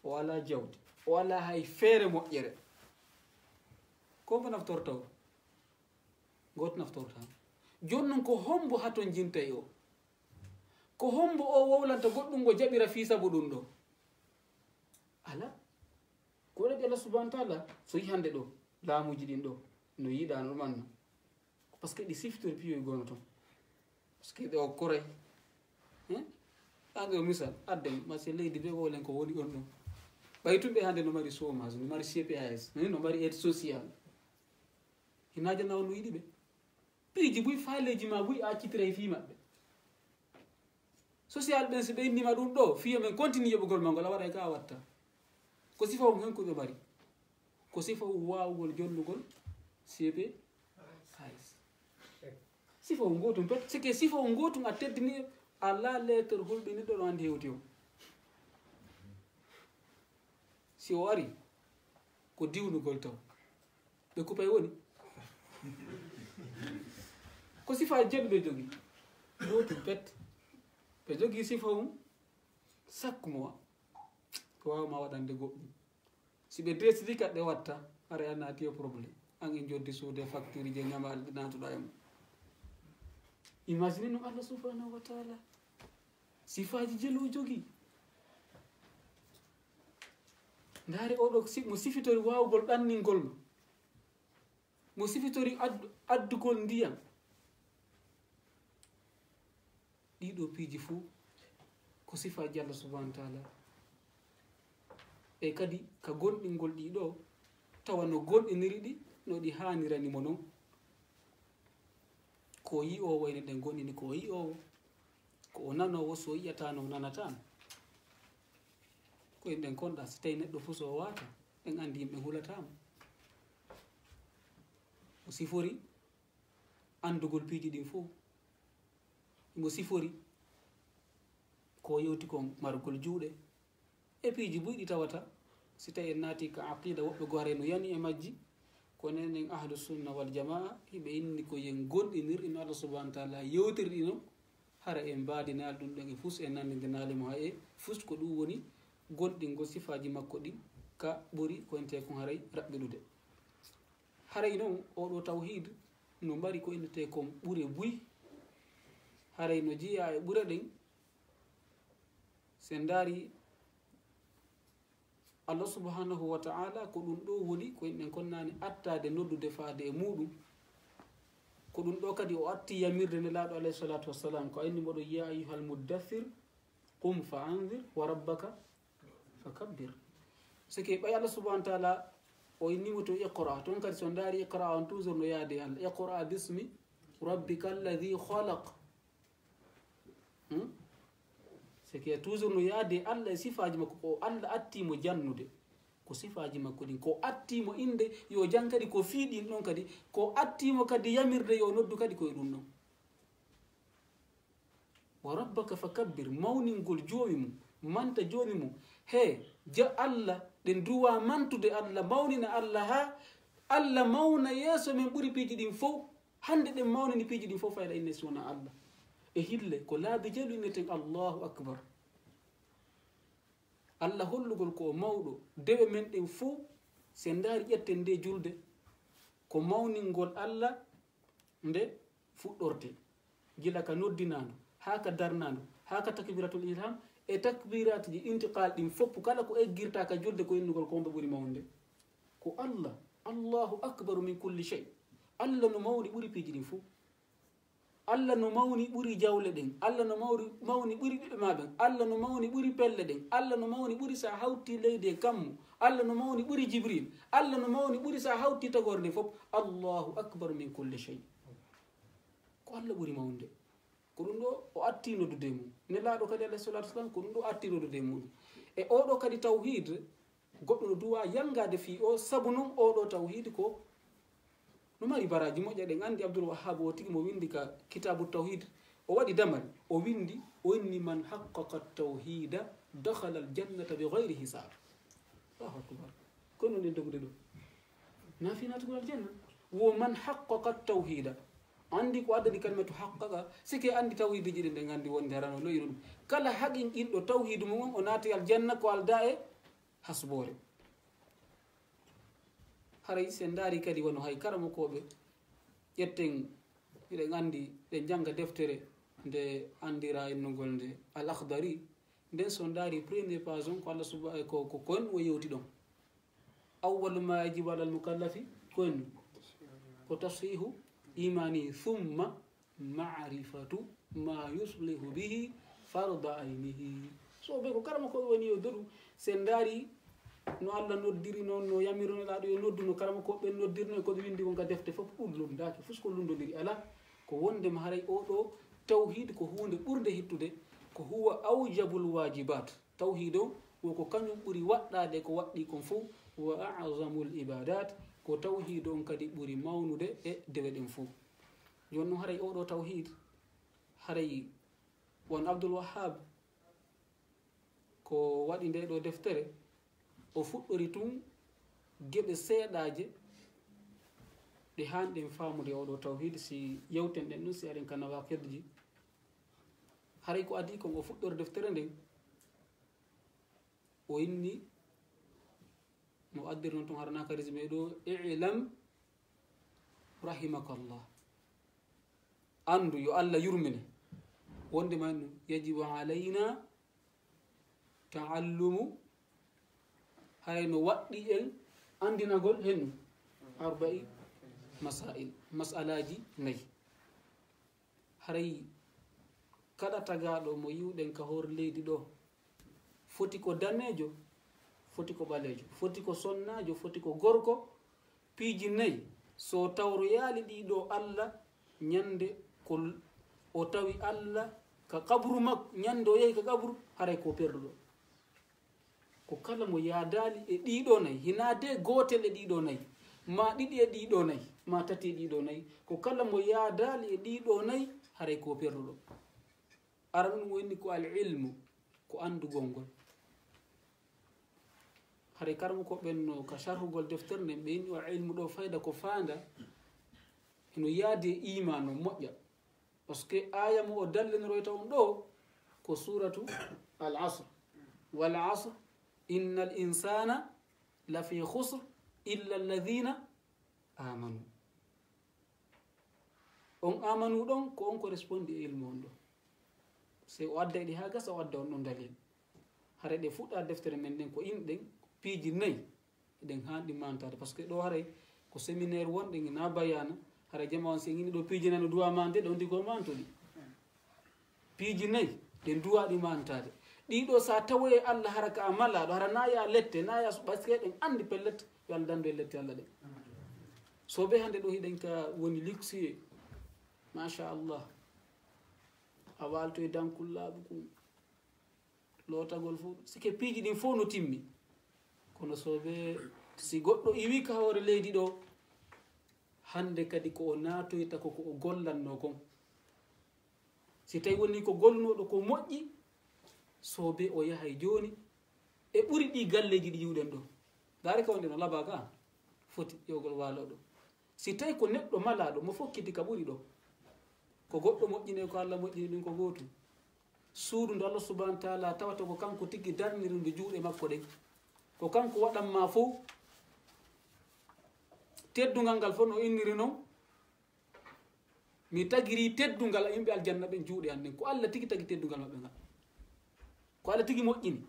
o alaa jawdi, o alaa hay feere moƴƴere, ko hombo naftorta o? Gooto naftorta. Jooni non, ko hombo hatonjinta e o? Ko hombo o wowlanta goɗɗum ngo jaɓira fii sabu ɗum ɗoo? Alaa. Ko waɗi Allah subhanahu wa taala, so yi hannde ɗoo, laamuuji ɗin ɗoo, no yiɗaa, no ɗumanno. Parce que ɗi siftori piyoy gono ton. Parce que ɗo koray. Hein? An ɗo misal, adden, ma si leydi ɓe wowlen ko woni on ɗon. Ɓay tun ɓe hannde no mari chômage, no mari C P A S, hein? No mari aide sociale. Hinaa jana on no yiɗi ɓe. Piiji buy faaleeji ma buy a accitiray fii maɓɓe. Social ɓen si ɓe innima ɗum ɗoo, fiyo men continue yoɓugol ma ngol, a waɗay ka a watta. Ko sifa on hen ko ɓe mari. Ko sifa on waawugol jonnugol C P A S. Sifa on gootum pet, c'est que sifa on gootum a teddini, alaa lettre hulɓiniɗɗo ɗo anndi hewti on. Si o ari, ko diwnugol taw. Ɓe kupay woni. Ko sifa jeɗɗi ɓe jogii. Gootum pet. Ɓe jogii sifa on, chaque mois. Ko waawa ma waɗande goɗɗum. Si ɓe décidi ka ɓe watta, haray a naati e problème. An e joddi suude facture je ñamaali ɗi naatuɗa e mum. Imagine no Allah subhanahu wa taala. Sifaaji jelu o jogii. Ndaare oɗo si-, mo sifitori waawugol ɗanningol ma. Mo sifitori addu-, addugol ndiyam. Ɗiɗo piiji fuu ko sifaaji Allah subhanahu wa taala. E kadi ka gonɗingol ɗiɗo, tawa no gonɗiniri ɗi, no ɗi haanirani mo non. Ko o yi'oowo, enen ɗen gonɗini ko o yi'oowo. Ko o nanoowo, so o yi'ataano, o nanataano. Ko en ɗen konɗa, si tawi neɗɗo fuu so o waata, en anndi yimɓe hulataamo. O sifori anndugol piiji ɗin fof. Himo sifori ko yewti kon margol juuɗe. E piiji buy ɗi tawata, si tawi en naati ka aqida, woɓɓe goo haray no yani e majji, kono enen ahlu sunna wal jamaa, hiɓe inni ko yen gonɗinir, ino Allah subhanahu wa taala yewtirɗino, hara en mbaadinaali ɗum ɗon e fus, en nanndindinaali mo hay e fus, ko ɗum woni gonɗingol sifaaji makko ɗin ka ɓuri ko entee kon haray raɓɓiɗude. Haray non, oo ɗoo tawhiid no mari ko innetee kon ɓure buy, haray no jeyaa e ɓure ɗen. Si en ndaari, Allah subhanahu wa ta'ala, ko ɗum ɗoo woni ko en konnaani attaade noddude faade e muuɗum. Ko ɗum ɗoo kadi o atti yamirde Nelaaɗo alayhi salaatu wassalam, ko inni mo ɗo, "Ya ayyuhal muddathir, qum fa anzir, wa rabbaka fa kabbir." C'est que ɓay Allah subhanahu wa ta'ala o inni mo to iqra, toon kadi so ndaari iqra on toujours no yaade Allah. "Iqra bismi rabbika alladhi khalaq." Hmm? C'est que toujours no yaade Allah e sifaaji makko, ko Allah atti mo jannude. Ko sifaaji makko ɗin, ko atti mo innde, yo jan kadi ko fii ɗin ɗon kadi, ko atti mo kadi yamirde yo noddu kadi ko e ɗum ɗon. "Wa rabbaka fa kabbir", mawningol joomi mum, manta joomi mum. He, ja Allah, ɗen duwa mantude Allah, mawnina Allah, haa Allah mawna yeeso men ɓuri piiji ɗin fow. Hannde ɗen mawnini piiji ɗin fow, fayda inne si wona Allah. E hille, ko laabi jelu inneten Allahu Akbar. Allah hollugol ko o mawɗo, dewe men ɗen fow, si en ndaari ƴetten nde julde, ko mawningol Allah nde fuɗɗorte, gila ka noddinaandu, haa ka darnaandu, haa ka takbiratul ihram, e takbiraatuji intiqal ɗin fof, kala ko eggirta ka julde ko innugol ko hombo ɓuri mawnde. Ko Allah, Allahu akbaru min kulli shay. Allah no mawni ɓuri piiji ɗin fof. Allah no mawni ɓuri jawle ɗen. Allah no mawri-, mawni ɓuri ɓiɓɓe ma ɓen. Allah no mawni ɓuri pelle ɗen. Allah no mawni ɓuri sa hawti leydi e kammu. Allah no mawni ɓuri Jibril. Allah no mawni ɓuri sa hawti tagorde fof. Allahu akbar min kulli shay. Ko Allah ɓuri mawnude. Ko ɗum ɗo o atti noddude e mum. Nelaaɗo kadi alayhi salatu wasalam, ko ɗum ɗo o atti noddude e mum. E oɗo kadi tawhid, goɗɗo no duwa yalngade fii o, sabu non oɗo tawhid ko no mari baraji moƴƴa. Ɗen andi Abdul Wahhab o tigi mo windi ka Kitabu Tawhid, O waɗi damal, o winndi, o inni: "Man haqqaqa tawhida dakhala al jannata bi ghayri hisab." Allahu akbar. Ko non en dogude ɗo. Na fi natugol aljanna. Wo man haqqaqa tawhida. Andi ko addani kalimatu haqqaqa, sike andi tawhidiji ɗin, ɗen andi wonde harano loyino ɗum. Kala haqinɗinɗo tawhidu mum on, o naati aljanna ko alda e hasboore. Haray si en ndaari kadi wano hay karamokooɓe, ƴetten, hiɗen anndi, ɗen njannga deftere nde anndiraa innugol nde Al Akhdari. Nden so ndaari premier page on, ko Allah suba-, ko, ko, ko en o yewti ɗon. Awwalu ma yajibu alal mukallafi, ko en, ko tashihu imani, thumma ma'rifatu ma yuslihu bihi farda aynihi. So ɓe ko karama ko woni yo doru, sen ndaari no Allah noddiri noon, no yamiro Nelaaɗo yo noddu, no karama ko ɓen noddirno e ko ɓe winndi kon ka defte fof, ɗum lumdaaki, fof ko lundondiri alaa. Ko wondema haray oo ɗoo tawhiid ko huunde ɓurnde hittude, ko huwa awjabul waajibaat. Tawhiid on wo ko kañum ɓuri waɗɗaade ko waɗɗii kon fof, wa a'zamul ibaadaat, ko tawhiid on kadi ɓuri mawnude e dewe ɗen fof. Jooni noon haray oo ɗoo tawhiid, haray won Abdul Wahhab ko waɗi nde ɗoo deftere, o fuɗɗori tun geɗe seeɗaaje ɗe haanɗen faamude oo ɗoo tawhiid, si yewten ɗen ɗum, si aɗen ka nawaaqidji. Haray ko adii kon o fuɗɗori deftere nden, o inni, no addirno tun harana ka résumé ɗoo, "I'lam rahimakallah." Anndu, yo Allah yurmine. Wonde ma ɗum, "Yajibu alayna ta'allumu", haray no waɗɗi en anndinagol hen ɗum, "arba'i masail", mas'alaaji nayi. Haray kala tagaaɗo mo yiwɗen ka hoore leydi ɗoo, foti ko daneejo, foti ko ɓaleejo, foti ko sonnaajo, foti ko gorko, piiji nayi, so tawroyaali ɗii ɗoo Allah, ñande ko l-, o tawi Allah ka qabru makko, ñande o yehi ka qabru, haray ko perduɗo. Ko kala mo yaadaali e ɗii ɗoo nayi, hinaa de gootel e ɗii ɗoo nayi, ma ɗiɗi e ɗii ɗoo nayi, ma tati e ɗii ɗoo nayi, ko kala mo yaadaali e ɗii ɗoo nayi, haray ko perduɗo. Ara ɗum o inni ko al ilmu, ko anndugol ngol. Haray karamoko ɓen no ka sharhugol deftere nden, ɓe inni o ilmu ɗoo fayda ko faanda, hino yaadi e iman o moƴƴa. Parce que aaya mo o dallinoroyta on ɗoo ko suratu Al Asr. Wal asr, innal insana lafi khusr, illa alladhina amanu. On amanu ɗon, ko on ko respondi e ilmu on ɗoo. Se o adda ɗi haa gasa, o adda on ɗon dalil. Hare ɗe fuɗɗa deftere men ɗen ko inɗen piiji nayi. Eɗen haanɗi mantaade, parce que ɗoo haray ko séminaire wonɗen, ina bayaana, hara jama on si en ini ɗoo piiji nayi no duwa mante, ɗon tigi o manto ɗi. Piiji nayi, ɗen duwa ɗi mantaade. Ɗii ɗoo sa tawoye Allah hara ka a malaaɗo, hara na ya lette, na ya su-, parce que eɗen anndi pellet, yo Allah danndu e lette Allah ɗen. So ɓe hannde ɗoo hiɗen ka woni luxueux, machallah. A waaltoy dankullaaɓu kun. Lootagol fof, sike piiji ɗin fof no timmi. Kono so ɓe, si goɗɗo iwi ka hoore leydi ɗoo, hannde kadi ko o naatoyta ko, ko o gollanno kon. Si tawi woni ko gollunoɗo ko moƴƴi, so ɓe o yahay jooni, e ɓuri ɗi galleeji ɗi yiwɗen ɗoo. Ndaare ka wonde no laba ka, foti ƴewgol waalo ɗoo. Si tawi ko neɗɗo malaaɗo, mo fokkiti ka ɓuri ɗoo. Ko goɗɗo moƴƴini, ko Allah moƴƴini ɗum ko gootum. Suudu ndu Allah subhanahu wa taala tawata ko kanko tigi darniri ndu juuɗe makko ɗen. Ko kanko waɗan ma fof. Teddungal ngal fof no inniri non. Mi tagiri teddungal yimɓe aljanna ɓen juuɗe an ɗen. Ko Allah tigi tagi teddungal maɓɓe ngal. Ko Allah tigi moƴƴini.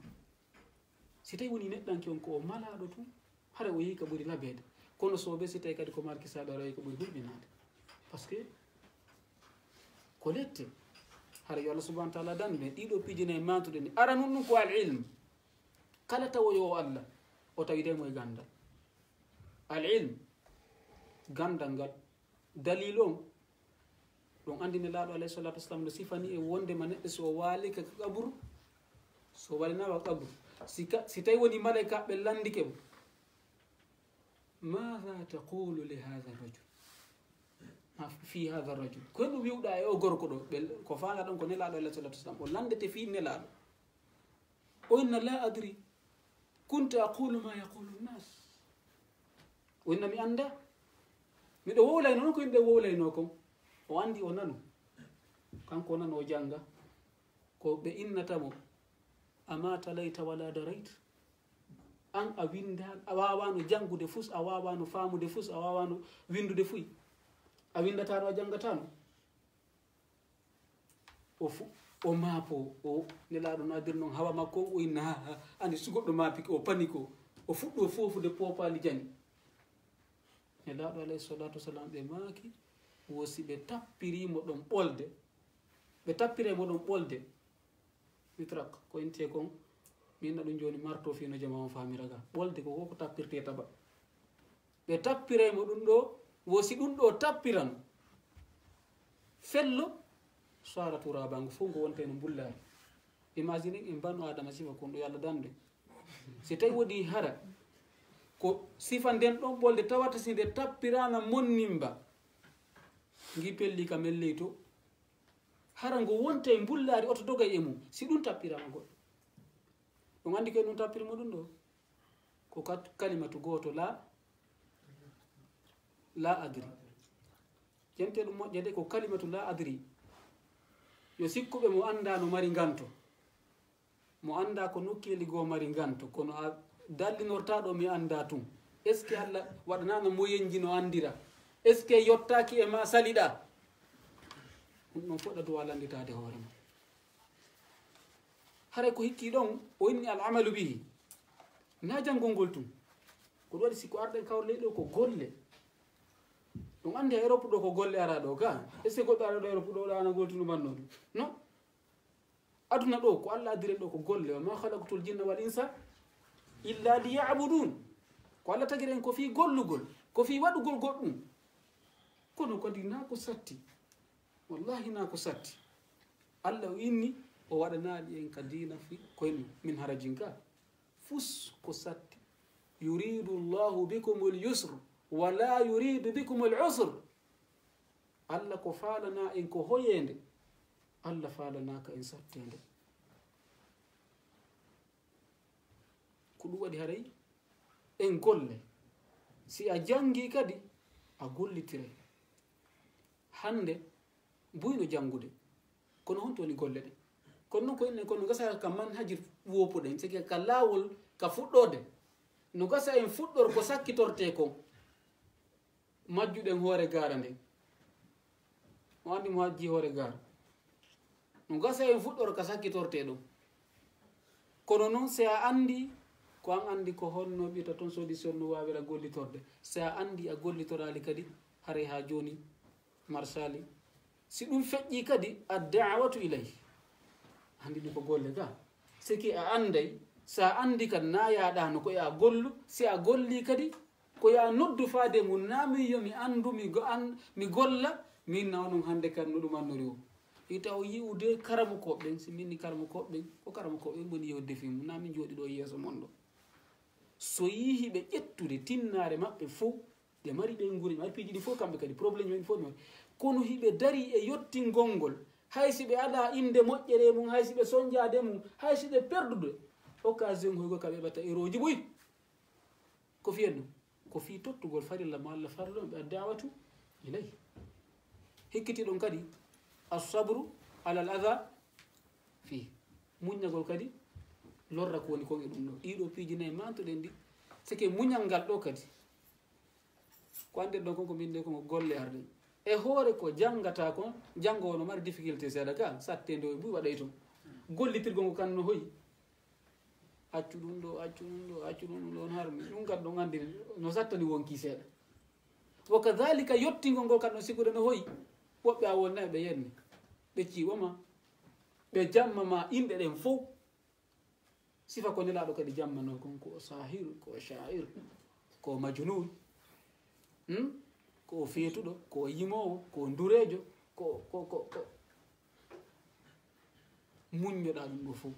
Si tawi woni neɗɗanke on ko o malaaɗo tun, hara o yehi ka ɓuri labeede. Kono so ɓe si tawi kadi ko marki saɗo, hara o yehi ko ɓuri hulɓinaade. Parce que ko lette, hara yo Allah subhanahu wa taala dandu en ɗiɗo piiji nayi mantuɗe ni. Ara nun ɗum ko al ilm. Kala tawoyo o Allah, o tawite mo e gandal. Al ilm, gandal ngal. Dalil on, ɗum anndi Nelaaɗo alayhi salatu wassalam no sifani e wondema neɗɗo so o waalike ka qabru, so o walinaama ka qabru, si ka, si tawi woni malaykaaɓe lanndike mo, "Maada taqulu li haada rajul?" Fi hadha rajul, ko ɗum wiwɗa e o gorko ɗo? Ɓe, ko faala ɗon ko Nelaaɗo alayhi salatu wasalam, o landete fii Nelaaɗo. O inna la adri, kuntu aqulu ma yaqulu nnas. O inna mi annda, miɗo wowlayno noon ko yimɓe wowlayno kon. O anndi, o nanu. Kanko o nanu, o jannga. Ko ɓe innata mo, ama talayta wala darayt? An a winnda, a waawano janngude fus, a waawano faamude fus, a waawano winndude fuy. A winndatano, a janngatano. O fu-, o maapo, o Nelaaɗo no adiri noon hawa makko, o inna, ha, ha, ani so goɗɗo maapike, o paniko, o fuɗɗo foofude poopaali jani. Nelaaɗo alayhi salatu wasalam, ɓe maaki, wo si ɓe tappiri mo ɗon ɓolde, ɓe tappire mo ɗon ɓolde, mitrak, ko inte kon, mi inna ɗum jooni marto fii no jama on faamira ga. Ɓolde ko, ko ko tappirte taba. Ɓe tappiray mo ɗum ɗo, wo si ɗum ɗo tappirano. Fello, sara turaba, ngo fof ngo wonta no mbullaari. Imagine en banu Adama sifa kon ɗo Yalla dande. Si tawi wodi hara, ko sifa nden ɗon ɓolde tawata si nde tappirana monnimba, ngi pelli ka melley to. Hara ngo wonta e mbullaari oto dogay e mum, si ɗum tappirama goɗɗo. Ɗum anndi ko e ɗum tappiri mo ɗum ɗo. Ko kat-, kalimatu gooto, la, la adri. Jente ɗum moƴƴa de, ko kalimatu la adri. Yo sikkuɓe mo annda no mari nganto. Mo annda ko nokkeeli goo mari nganto. Kono a dallinorta ɗo mi annda tun. Est-ce que Allah waɗanano moyenji no anndira? Est-ce que yottaaki e ma saliɗa? Ɗum ɗon fof ɗa duwa lannditaade hoore ma. Haray ko hikki ɗon, o inni al amalu bihi. Na janngol ngol tun. Ko ɗum waɗi si ko arɗen kawrle ɗo ko golle. Ɗum anndi e Europe ɗo ko golle ara ɗo ga. Est-ce que goɗɗo ara ɗo Europe ɗo ɗa ana goltunu banno ɗum? Non. Aduna ɗo ko Allah adire ɗo ko golle. Wa ma khalaqtul jinna wal insa illa liya'budun. Ko Allah tagiri en ko fii gollugol, ko fii waɗugol goɗɗum. Kono kadi na ko satti. Wallahi na ko satti. Allah o inni o waɗanaali en ka diina fi koyno min harajin ka. Fus ko satti. Yuridu Allahu bikumul yusr wa la yuridu bikumul usr. Allah ko faalana en ko hoyeende. Allah faalanaaka en satteende. Ko ɗum waɗi haray en golle. Si a janngi kadi, a gollitiray. Hannde, buyno janngude. Kono honto woni golle ɗe? Kono noon ko enen, kono gasa ka manhaji wopuɗen, sike ka laawol ka fuɗɗoode. No gasa en fuɗɗor ko sakkitorte kon. Majjuɗen hoore gaara nden. Mo anndi mo hajji hoore gaara. No gasa en fuɗɗor ka sakkitorte ɗum. Kono noon, si a anndi, ko an anndi ko honno ɓiyta toon solution no waawira gollitorde. Si a anndi a gollitoraali kadi, haray haa jooni marsaali. Si ɗum feƴƴi kadi, ad-da'watu ilayhi. Anndi ɗum ko golle ga. Siki a annday, si a anndi kadi na yaaɗaano ko e a gollu, si a golli kadi, ko ya noddu faade mum, na min yo mi anndu, mi go-, an-, mi golla, min na onon hannde kan no ɗum annori o. Ita o yi'ude karamokooɓe ɓen, si min ni karamokooɓe ɓen, ko karamokooɓe ɓen woni yewde fii mum, na min jooɗi ɗo yeeso mon ɗo. So yii hiɓe ƴettude tinnaare maɓɓe fof, ɓe mari ɓe nguuri, ɓe mari piiji ɗi fof kamɓe kadi, problème en fof ɓe mari. Kono hiɓe dari e yottingol ngol, hay si ɓe alaa innde moƴƴere mum, hay si ɓe sonjaade mum, hay si ɓe perdude, occasion hoygo ka ɓe ɓata erooji buy. Ko fiyen ɗum? Ko fii tottugol farilla mo Allah farlo ɓe ad-da'watu ilay. Hikkiti ɗum kadi, as-sabru alal adha fii. Muññagol kadi lorra ko woni kon e ɗum ɗo. Ɗiɗo piiji nayi mantuɗen ɗi. Sike muñal ngal ɗo kadi. Ko annden ɗon kon ko min ne ko golle arɗe. E hoore ko janngata kon, janngo wono mari difficulté seeɗa ka, satte ndo e buy waɗay ton. Gollitirgol ngo kan no hoyi. Accu ɗum ɗo, accu ɗum ɗo, accu ɗum ɗo, on harmi. Ɗum kan ɗon anndi no sattani wonki seeɗa. Wa kadhalika yottingol ngol kan no sigude no hoyi. Woɓɓe a wonna ɓe yenne. Ɓe ciiwa ma. Ɓe jamma ma inɗe ɗen fow. Sifa ko Nelaaɗo kadi jammanoo kon, ko o saahiru, ko o shaa'ir, ko o majnuun, hmm? Ko o feetuɗo, ko o yimoowo, ko o ndureejo, ko, ko, ko, ko muññoɗaa ɗum ɗo fof.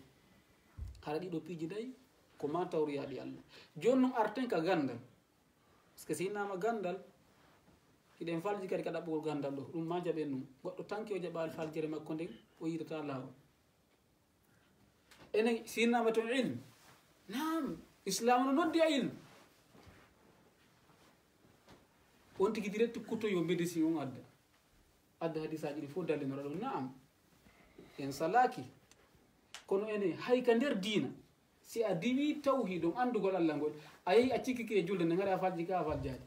Hara ɗiɗo piiji nayi, ko ma tawriyaaɗi Allah. Jooni noon arten ka ganndal. Parce que si innama ganndal, Eɗen falji kadi ka ɗaɓɓugol ganndal ɗo. Ɗum ma jaɓen ɗum. Goɗɗo tanki o jaɓaali faljere makko nden, o yiɗata laawol. Enen, si innama toon ilm. Naam, Islam no noddi a ilm. On tigi direct kuto yo médecin on adda. Adda hadisaaji ɗi fof dallinora ɗum. Naam. En salaaki. Kono enen, hay ka nder diina, si a diwi tawhid on, anndugol Allah ngol, a yehi a cikkike e julde nden, hari a falji ka a faljaade.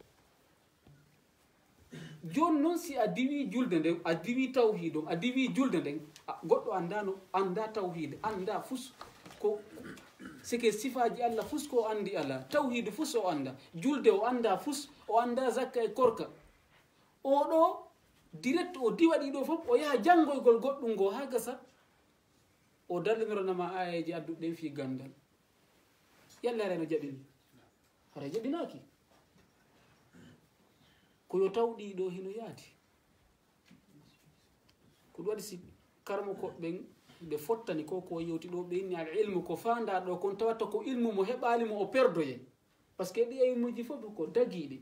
Jooni noon, si a diwi julde nden, a diwi tawhid on, a diwi julde nden, a, goɗɗo anndano, annda tawhid, annda fus ko, sike sifaaji Allah fus ko o anndi ala, tawhid fus o annda, julde o annda fus, o annda zakka e korka. O ɗo direct o diwa ɗi ɗo fof, o yaha janngoygol goɗɗum ngo haa gasa, o dallinora nama aayeeje adduɗe ɗen fii ganndal. Yalla haray no jaɓini? Haray jaɓinaaki. Ko yo taw ɗi ɗo hino yaadi. Ko ɗum waɗi si karamoko ɓen ɓe fottani ko, ko yewti ɗo, ɓe inni al ilmu ko faandaa ɗo kon, tawata ko ilmu mo heɓaali mo o perdoye. Parce que ɗi ilmuuji fof ko dagiiɗi.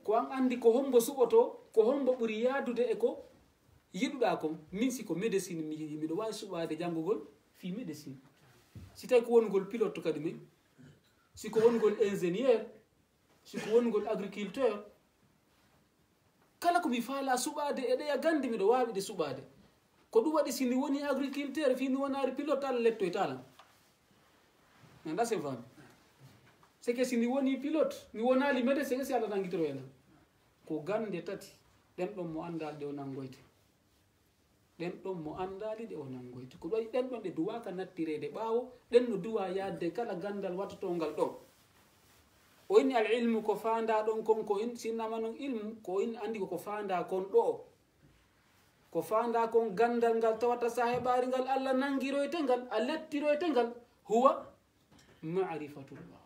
Ko an anndi ko hombo suɓoto, ko hombo ɓuri yaadude e ko yiɗuɗaa kon. Min si ko médecine mi yiɗi, miɗo waawi suɓaade janngugol fii médecine. Si tawi ko wonugol pilote kadi min, si ko wonugol ingénieur, si ko wonugol agriculteur, kala ko mi faalaa suɓaade e ɗeya gannde, miɗo waawi ɗe suɓaade. Ko ɗum waɗi, si mi woni agriculteur, fii mi wonaali pilote, Allah lettoyta lan. Nanda sen faami. C'est que si mi woni pilote, mi wonaali médecin, si Allah nanngitoroya lan. Ko gannde tati, ɗen ɗon mo anndaali ɗe o nanngoyte. Ɗen ɗon mo anndaali ɗe o nanngoyte. Ko ɗum waɗi ɗen ɗon ɗe duwaaka nattireede ɓaawo, ɗen no duwa yaadde kala ganndal wattotongal ɗo. O inni al ilmu ko faandaa ɗon kon ko in, si innama non ilmu, ko in anndi ko ko faandaa kon ɗo. Ko faandaa kon ganndal ngal tawata sa heɓaali ngal Allah nanngiroyte ngal, a lettiroyte ngal, huwa ma'rifatullah.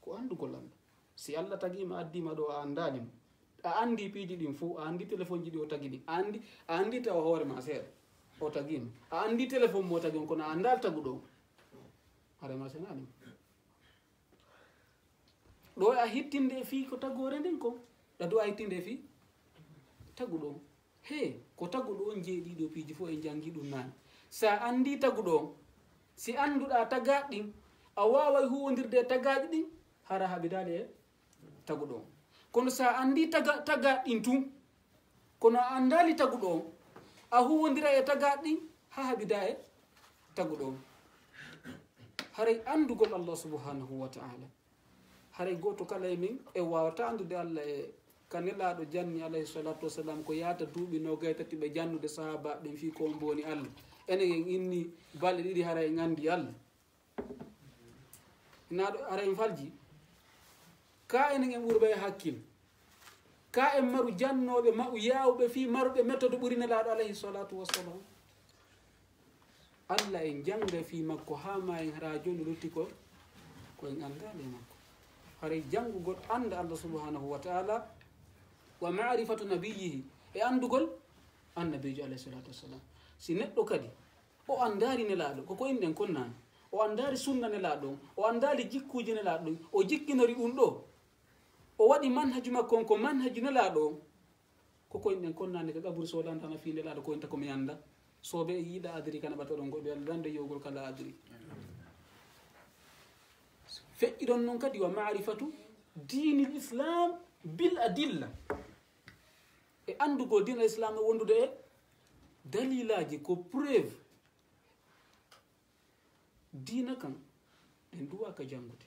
Ko anndugol Allah. Si Allah tagii ma, addii ma ɗo, a anndaali mo. A anndi piiji ɗin fof, a anndi telefonji ɗi o tagi ɗin, a anndi, a anndi tawa hoore ma seeɗa. O tagii ma. A anndi telefon mo o tagi on, kono a anndaali taguɗo on. Haray ma senaani mo. Ɗo a hittinde e fii ko tagoore nden kon, ɗa duwa hittinde e fii taguɗo on. He, ko taguɗo on jeeɗiɗo piiji fof en janngi ɗum naane. Sa anndi taguɗo on, si annduɗaa tagaaɗi ɗin, a waaway huwondirde e tagaaɗi ɗin, hara haɓidaali e taguɗo on. Kono sa anndi taga-, tagaaɗi ɗin tun, kono a anndaali taguɗo on, a huwondiray e tagaaɗi ɗin, ha haɓidaa e taguɗo on. Haray anndugol Allah subhanahu wa ta'ala. Haray gooto kala e min e waawata anndude Allah e ka Nelaaɗo janni, alayhi salatu wassalam, ko yaata duuɓi noogay tati ɓe jannude sahaabaaɓe ɓen fii ko on mboni Allah. Enen en inni balɗe ɗiɗi, haray en anndi Allah. Hinaa ɗo, haray en falji. Ka enen en ɓuri ɓe hakkil. Ka en maru jannooɓe, ma'u yaawɓe fii maruɓe méthode ɓuri Nelaaɗo, alayhi salatu wassalam. Allah en jannga fii makko haa ma en, hara jooni lutti ko, ko en anndaali e makko. Haray janngugol annda Allah subhanahu wa ta'ala, wa ma'rifatu nabiyyihi, e anndugol annabiijo alayhi salatu wassalam. Si neɗɗo kadi o anndaali Nelaaɗo, ko ko inɗen kon naane, o anndaali sunna Nelaaɗo on, o anndaali jikkuuji Nelaaɗo ɗin, o jikkinori ɗum ɗo, o waɗi manhaju makko on ko manhaju Nelaaɗo on, ko koyen ɗen kon naane ka qaburu, so landaama fii Nelaaɗo, ko inta ko mi annda. Soobe e yiɗa adri kana ɓato ɗon goɗɗo Yalla dande yowgol kala adri. Feƴƴi ɗon non kadi wa ma'rifatu diinil Islam bil adilla. E anndugol diina Islam e wondude e dalilaaji, ko preuve. Diina kan, ɗen duwa ka janngude.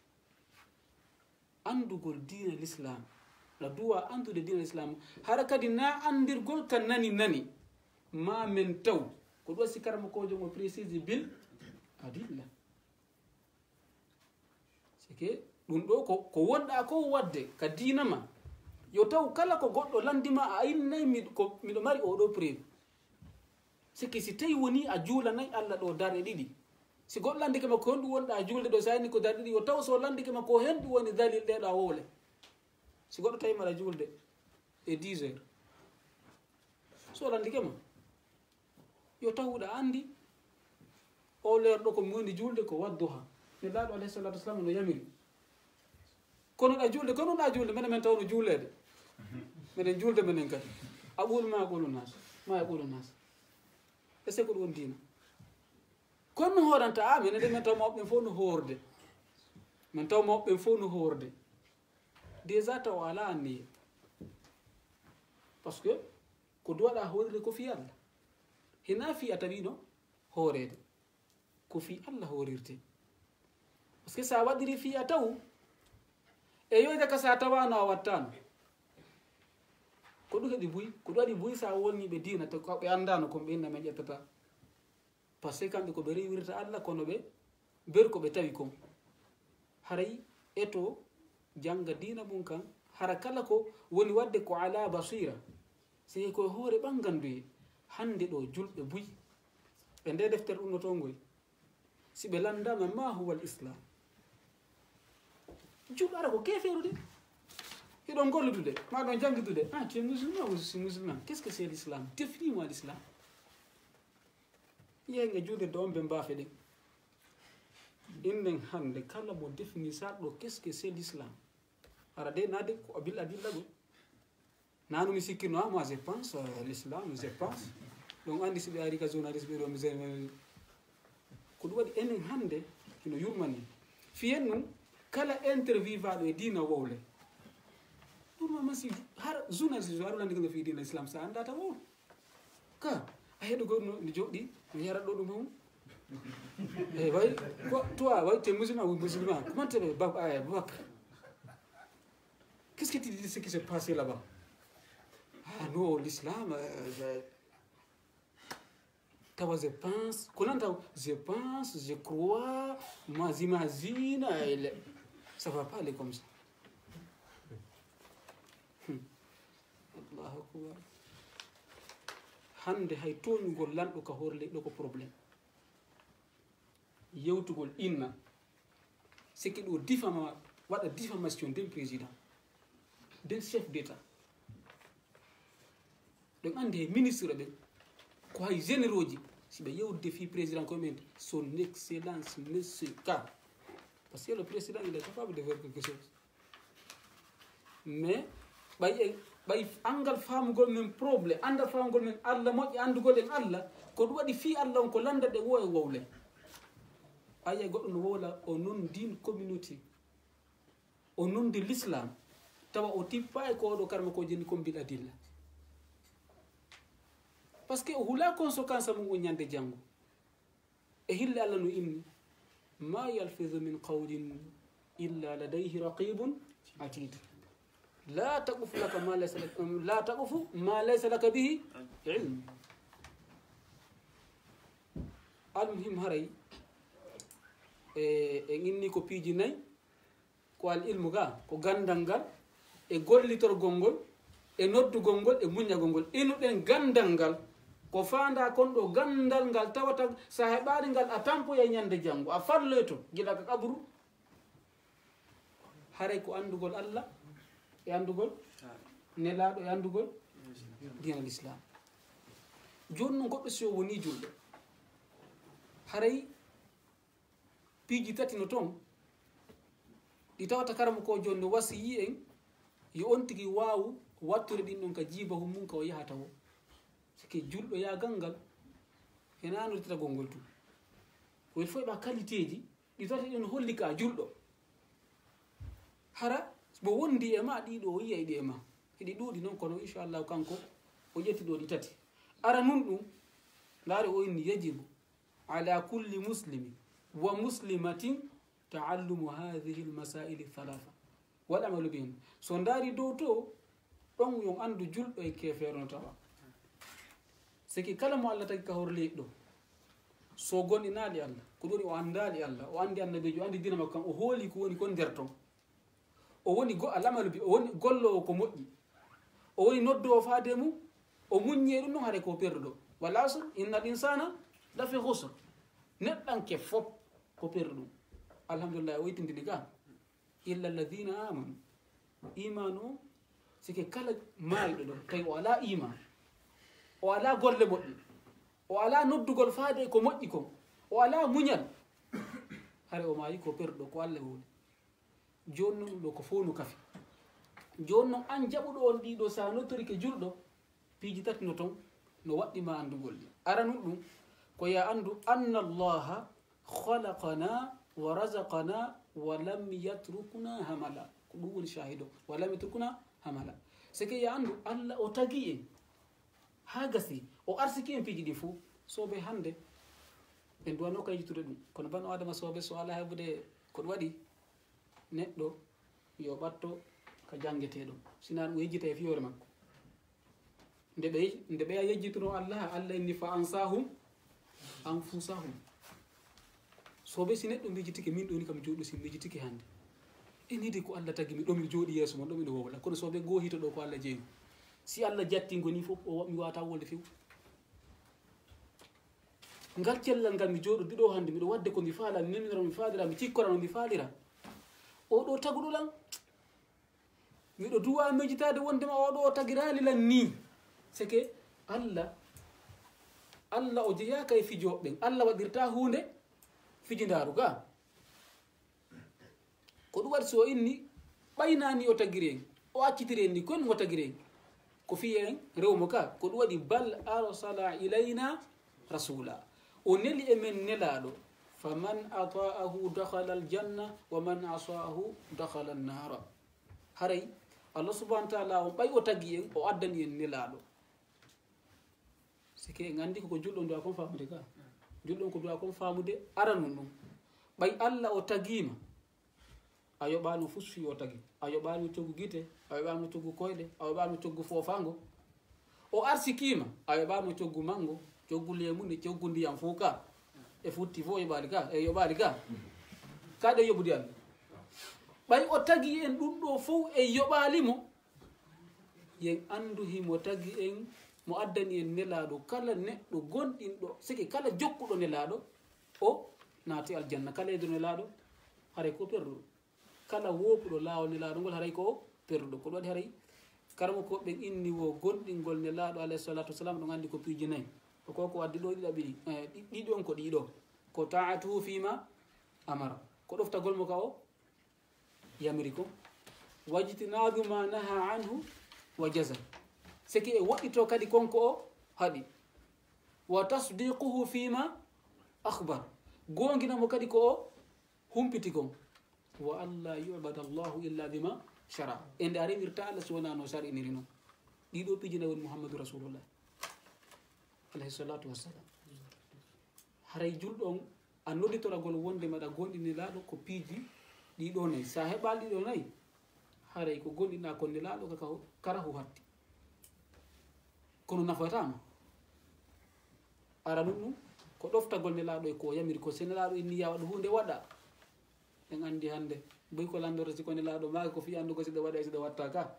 Anndugol diina l'islam, ɗa duwa anndude diina l'islam, hara kadi na anndirgol ka nani nani, ma men taw, ko ɗo si karamokoojo ngo précise bil adilla. C'est que ɗum ɗo ko, ko wonɗa ko waɗde ka diina ma, yo taw kala ko goɗɗo lanndi ma a innay mi, ko, miɗo mari oɗo preuve. Sikki si tawi woni a juulanay Allah ɗo darɗe ɗiɗi. Si goɗɗo lanndike ma ko honɗum wonɗa juulde ɗo, sa inni ko darɗe ɗiɗi, yo taw so lanndike ma ko honɗum woni dalil ɗe ɗo a wowle. Si goɗɗo tawi maɗa juulde e dix heures. So lanndike ma, yo taw ɗa anndi o leer ɗo ko mi woni juulde ko wadduha. Nelaaɗo alayhi salatu wasalam no yamiri. Kono ɗa juulde, kono ɗa juulde, mene men tawno juuleede. Meɗen juulde menen kadi. A ɓuulu ma a ɓuulu nas. Ma a ɓuulu nas. E c'est ko ɗum woni diina. Kono no hooranta a menen de, min taw mawɓe ɓen fof no hoorde. Min taw mawɓe ɓen fof no hoorde. Déjà taw ala anniye. Parce que ko duwaɗa hoorire ko fii Allah. Hina fii a tawino hooreede. Ko fii Allah hoorirte. Parce que sa waɗiri fii a taw, e yoyde ka sa tawano a wattano. Ko ɗum heɗi buy, ko ɗum waɗi buy sa wonni ɓe diina, to ko ɓe anndano kon ɓe inna men ƴettata. Parce que kamɓe ko ɓe rewirta Allah, kono ɓe ber ko ɓe tawi kon. Haray eto jannga diina mum kan, hara kala ko woni waɗde ko ala basira. Si ko e hoore ɓanganduye, hannde ɗo julɓe buy, e nde deftere ɗum no toon ngoy, si ɓe lanndama ma huwa al islam, julɗo ara ko keefeeru de. Hiɗon golludude, ma ɗon janngidude. Ah, tu es musulman ou je suis musulman. Qu'est-ce que c'est l'islam? Définis-moi l'islam. Yehen e juulirde on ɓe mbaafe ɗen. Innen hannde kala mo définissarɗo qu'est-ce que c'est l'islam. Ara de naade ko a billa billa ɗum. Nanu mi sikkino, ah, moi je pense, euh, l'islam, je pense. Donc anndi si ɓe ari ka journaliste ɓe ɗo mi je-, ko ɗum waɗi enen hannde hino yurmani. Fiyen ɗum kala interviewaɗo e diina wowle. Ɗum ma masi har journaliste jo har landi ko fi diina islam sa annda ta wowle. Ka a heɗo goɗɗo no joɗɗi no yara ɗo ɗum hon. Eh, way, ko toi, way, t'es musulman ou musulman? Comment t'es, Bab-, eh, Boubacar? Qu'est-ce que tu dis de ce qui s'est passé là-bas? Ah non, l'islam, euh, je, tawa, je pense, ko nan taw, je pense, je crois, moi j'imagine, eh, le, ça va pas aller comme ça. Hmm. Allahu akbar. Hannde hay tooñugol lanɗo ka hoore leyɗo ko problème. Yewtugol inna. Sikki ɗo diffama, waɗa diffamation den président, den chef d'état. Ɗon anndi he ministre ɓen, ko hay généraux ji, si ɓe yewtude fii président ko men, son excellence, monsieur Ka. Parce que le président, il est capable de faire quelque chose. Mais ɓay e, ɓay anngal faamugol men problème, anndal faamugol men Allah moƴƴi, anndugol en Allah, ko ɗum waɗi fii Allah on ko lannda ɗe wo e wowle. Ɓay e goɗɗo no wowla o non din communauté, o non de l'islam, tawa o tippa e ko oɗo karma ko jeni kon bil adilla. Parce que o hula conséquence mum o ñande janngo. E hille Allah no inni, "Ma yalfizu min qawlin illa ladayhi raqibun atid." La taqfu laka ma laysa lak-, la taqfu ma laysa laka bihi ilm. Almuhim haray, e, en inni ko piiji nayi. Ko al ilmu ga, ko ganndal ngal, e gollitorgol ngol, e noddugol ngol, e muññagol ngol. Inuɗen ganndal ngal, ko faanda kon ɗo ganndal ngal tawata sa heɓaali ngal a tampoya ñande janngo, a falloyto gila ka qabru. Haray ko anndugol Allah, e anndugol Nelaaɗo, e anndugol diinal Islam. Jooni non goɗɗo si o wonii julɗo, haray piiji tati no toon, ɗi tawata karama ko jooni no wasiyii en, yo on tigi waawu wattude ɗin ɗon ka jiibahu mum ka o yahata o. Sike julɗo yaagal ngal, hena no tetagol ngol tun. Ko il faut ɓa qualité ji, ɗi tati ɗin holli ka julɗo. Hara mo wondi e ma, ɗiɗo o yiyay ɗi e ma. Hiɗi ɗuuɗi non, kono inchallahu kanko o ƴetti ɗo ɗi tati. Ara nun ɗum, ndaare o inni, yajibu ala kulli muslimin wa muslimatin taallumu hadhihi almasaili thalatha wal amalu bihin. So ndaari dow to, ɗon yon anndu julɗo e keefeero no tawa. Siki kala mo Allah tagi ka hor leyɗo, so gonɗinaali Allah, ko ɗum woni o anndaali Allah, o anndi annabiijo, o anndi diina makko kan, o hooli ko woni kon nder ton. O woni go-, alamalu bi, o woni golloowo ko moƴƴi. O woni noddoowo faade mum, o muññi e ɗum ɗon, haray ko perduɗo. Wal asr, innal insana lafi khusr. Neɗɗanke fop ko perduɗo. Alhamdulillah, o ittindini ga. Illa alladhina amanu. Iman o, sike kala maayɗo ɗo, tawi o alaa iman, o alaa golle moƴƴe, o alaa noddugol faade e ko moƴƴi kon, o alaa muñal, hare o maayi ko perduɗo, ko Allah woni. Jooni non ɗum ɗo ko fof no kafi. Jooni noon, aan jaɓuɗo on ɗiɗo, so a nodtorike julɗo, piiji tati no toon, no waɗɗi ma anndugol ɗi. Aranun ɗum, ko yo a anndu, anna Allaha khalaqana wa razaqana wa lam yatrukna hamala. Ko ɗum woni shaahido. Wa lam yatrukna hamala. C'est que yo a anndu, Allah o tagi en. Haa gasi, o arsiki en piiji ɗi fuu. Soobe hannde, en duwanoo ka yejjitude ɗum. Kono bano Adama soobe, so alaa heɓude ko ɗum waɗi, neɗɗo yo ɓatto ka janngetee ɗum. Sinaa ɗum o yejjita e fiyoore makko. Nde ɓe, nde ɓeya yejjitunoo Allah, Allah inni, "Fa ansahum anfusahum." Soobe, si neɗɗo miijitike, min ɗoni kam jooɗo, si miijitike hannde. En yiɗi ko Allah tagi mi ɗo, miɗo jooɗi yeeso mon ɗo, miɗo wowla. Kono soobe, goo hito ɗo ko Allah jeyi. Si Allah jattingo ni fof, o, mi waata wolde few. Ngal cellal ngal mi jooɗo ɗo hannde, miɗo waɗde ko mi faala, mi meminora, mi faalira, mi cikkorano, mi faalira. O ɗo taguɗo lan, miɗo duwa miijitaade wondema oo ɗoo tagiraali lan nii. C'est que Allah, Allah o jeyaaka e fijooɓe ɓen. Allah waɗirta huunde fijindaaru ga. Ko ɗum waɗi so o inni, ɓay naa ni o tagiri en, o accitiri en ni, kono mo tagiri en. Ko fii en rew mo ka. Ko ɗum waɗi, "Bal arsala ilayna rasula." O neli e men nelaaɗo. "Faman ata'ahu dakhala aljanna, wa man asahu dakhala annara." Haray Allah subhanahu wa ta'ala on, ɓay o tagi en, o addani en nelaaɗo. C'est que en anndi ko, ko julɗo on duwa kon faamude ka. Julɗo on ko duwa kon faamude aranun ɗum. Ɓay Allah o tagiima, a yoɓaano fus fii o tagi. A yoɓaano coggu gite, a yoɓaano coggu koyɗe, a yoɓaano coggu foofaango. O arsikiima, a yoɓaano coggu mango, coggu leemunde, coggu ndiyam fof ka. E futti fof yoɓaali ka, e yoɓaali ka. Ka ɗe yoɓude Allah. Ɓay o tagi en ɗum ɗo fof e yoɓaali mo, yen anndu himo tagi en, mo addani en nelaaɗo. Kala neɗɗo gonɗinɗo, sike kala jokkuɗo nelaaɗo, o naati aljanna. Kala yeddo nelaaɗo, haray ko perduɗo. Kala woopuɗo laawol nelaaɗo ngol, haray ko o perduɗo. Ko ɗum waɗi haray karamokooɓe ɓen inni wo gonɗingol nelaaɗo alayhi salatu wassalam, ɗon anndi ko piiji nayi. Ko ko addi ɗo ɗiɗaɓi, eh, ɗi-, ɗiɗi on ko ɗiɗo. Ko ta'atuhu fima amara. Ko ɗoftagol mo ka o yamiri kon. Wajtinabu ma naha anhu wa jaza. Seke e woɗɗito kadi kon ko o haɗi. Wa tasdiquhu fima akhbar. Goongina mo kadi ko o humpiti kon. Wa alla yu'bada Allahu illa bima shara. E nde a rewirta Allah si wonaa no sar'iniri non. Ɗiɗo piiji nayi woni Muhammadu Rasulullah. Alayhi salatu wassalam. Haray julɗo on, a nodditoragol wonde maɗa gonɗini Nelaaɗo ko piiji ɗiɗo nayi. Sa heɓaali ɗiɗo nayi, haray ko gonɗinɗa kon Nelaaɗo ka, ka, karahu hatti. Kono nafatama. Ara ɗum ɗum, ko ɗoftagol Nelaaɗo e ko o yamiri ko. Se Nelaaɗo inni ya waɗu huunde, waɗa. En anndi hannde, boy ko lanndorta si ko Nelaaɗo maaki ko fii anndu ko si ɗo waɗa e si ɗo watta ka.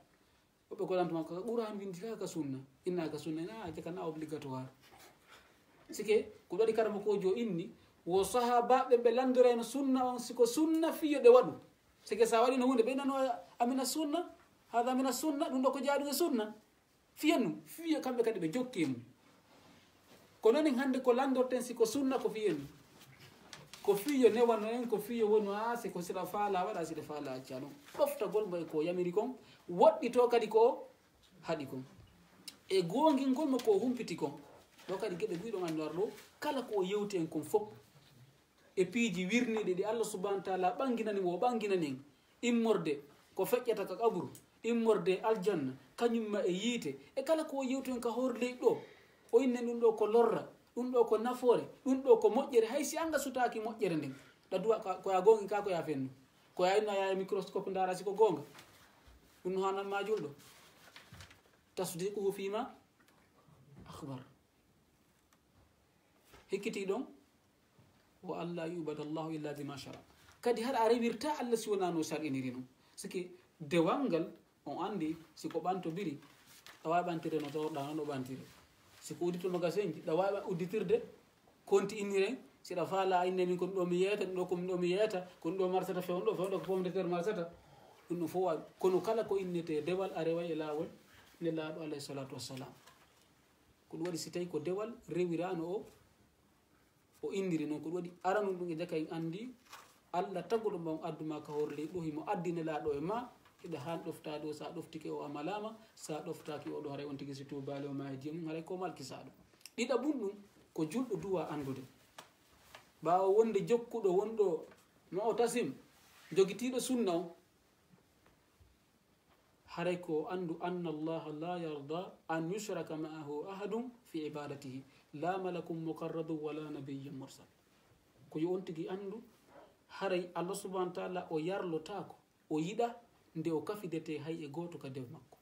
Woɓɓe ko lannduma ko Qur'an windi ka, ka sunna. Inna ka sunna, ina aja kana obligatoire. Sike, ko ɗum waɗi karamokoojo inni, wo sahaabaaɓe ɓe lanndorayno sunna on, si ko sunna fii yo ɓe waɗu. Sike sa waɗino huunde, ɓe nano amina sunna, hada amina sunna, ɗum ɗo ko jaaɗu e sunna. Fiyannu, fiyo kamɓe kadi ɓe jokki e mum. Ko noon en hannde ko lanndorten si ko sunna ko fiyannu. Ko fiyo newano en, ko fiyo wonu haa si ko siɗa faala waɗa, siɗa faala acca ɗum. Ɗoftagol mo e ko yamiri kon, woɗɗito kadi ko o haɗi kon. E goongingol mo ko o humpiti kon. Ɗo kadi geɗe buy ɗon anndor ɗo, kala ko o yewti en kon fof. E piiji wirniiɗi ɗi Allah subhanahu wa taala ɓanginani mo, o ɓanginani en. Immorde ko feƴƴata ka qaburu, immorde e aljanna, kañum ma e yiite, e kala ko o yewti on ka hoore leydi ɗo. O inni ɗum ɗo ko lorra, ɗum ɗo ko nafoore, ɗum ɗo ko moƴƴere, hay si anga sutaaki moƴƴere nden. Ɗa duwa ka, ko ya goonga ka, ko ya fennu. Ko ya inno ya e microscope ndaara si ko goonga. Ɗum no hanan ma julɗo. Tasdiquhu fima akhbar. Hikkiti ɗon, wa alla yubada Allahu illa bima shara. Kadi hara a rewirta Allah si wonaa no sar'iniri non. Sike dewal ngal, on anndi si ko ɓanto biri, a waawi ɓantirde no tawɗa non ɗo ɓantire. Si ko uddito magasinji, ɗa waawi udditirde konti inniren, si ɗa faala a inne min ko ɗum ɗo mi yeeta, ɗum ɗo ko ɗum ɗo mi yeeta, ko ɗum ɗo marsata fewndo, fewndo ko pomme de terre marsata. Ɗum ɗum fof waawi. Kono kala ko innete dewal a reway e laawol Nelaaɗo alayhi salatu wassalam. Ko ɗum waɗi si tawi ko dewal rewiraano o, o inniri noon, ko ɗum waɗi aranun ɗum e jaka en anndi Allah taguɗo ma on addu ma ka hoore leydi ɗo, himo addi Nelaaɗo e ma, Hiɗa haan ɗoftaade o, so a ɗoftike o a malaama, so a ɗoftaaki o ɗo haray on tigi si tuubaali o maaya diya mum, haray ko malkisaaɗo. Ɗiɗaɓun ɗum, ko julɗo duwa anndude. Ɓaawo wonde jokkuɗo wonɗo mu'tasim, jogitiiɗo sunna o, haray ko anndu anna Allaha la yarda an yushraka ma'ahu ahadun fi ibadatihi, la malakun muqarrabun wala nabiyyun mursal. Ko yo on tigi anndu, haray Allah subhanahu wa ta'ala o yarlotaako, o yiɗa nde o kafidete hay e gooto ka dewe makko.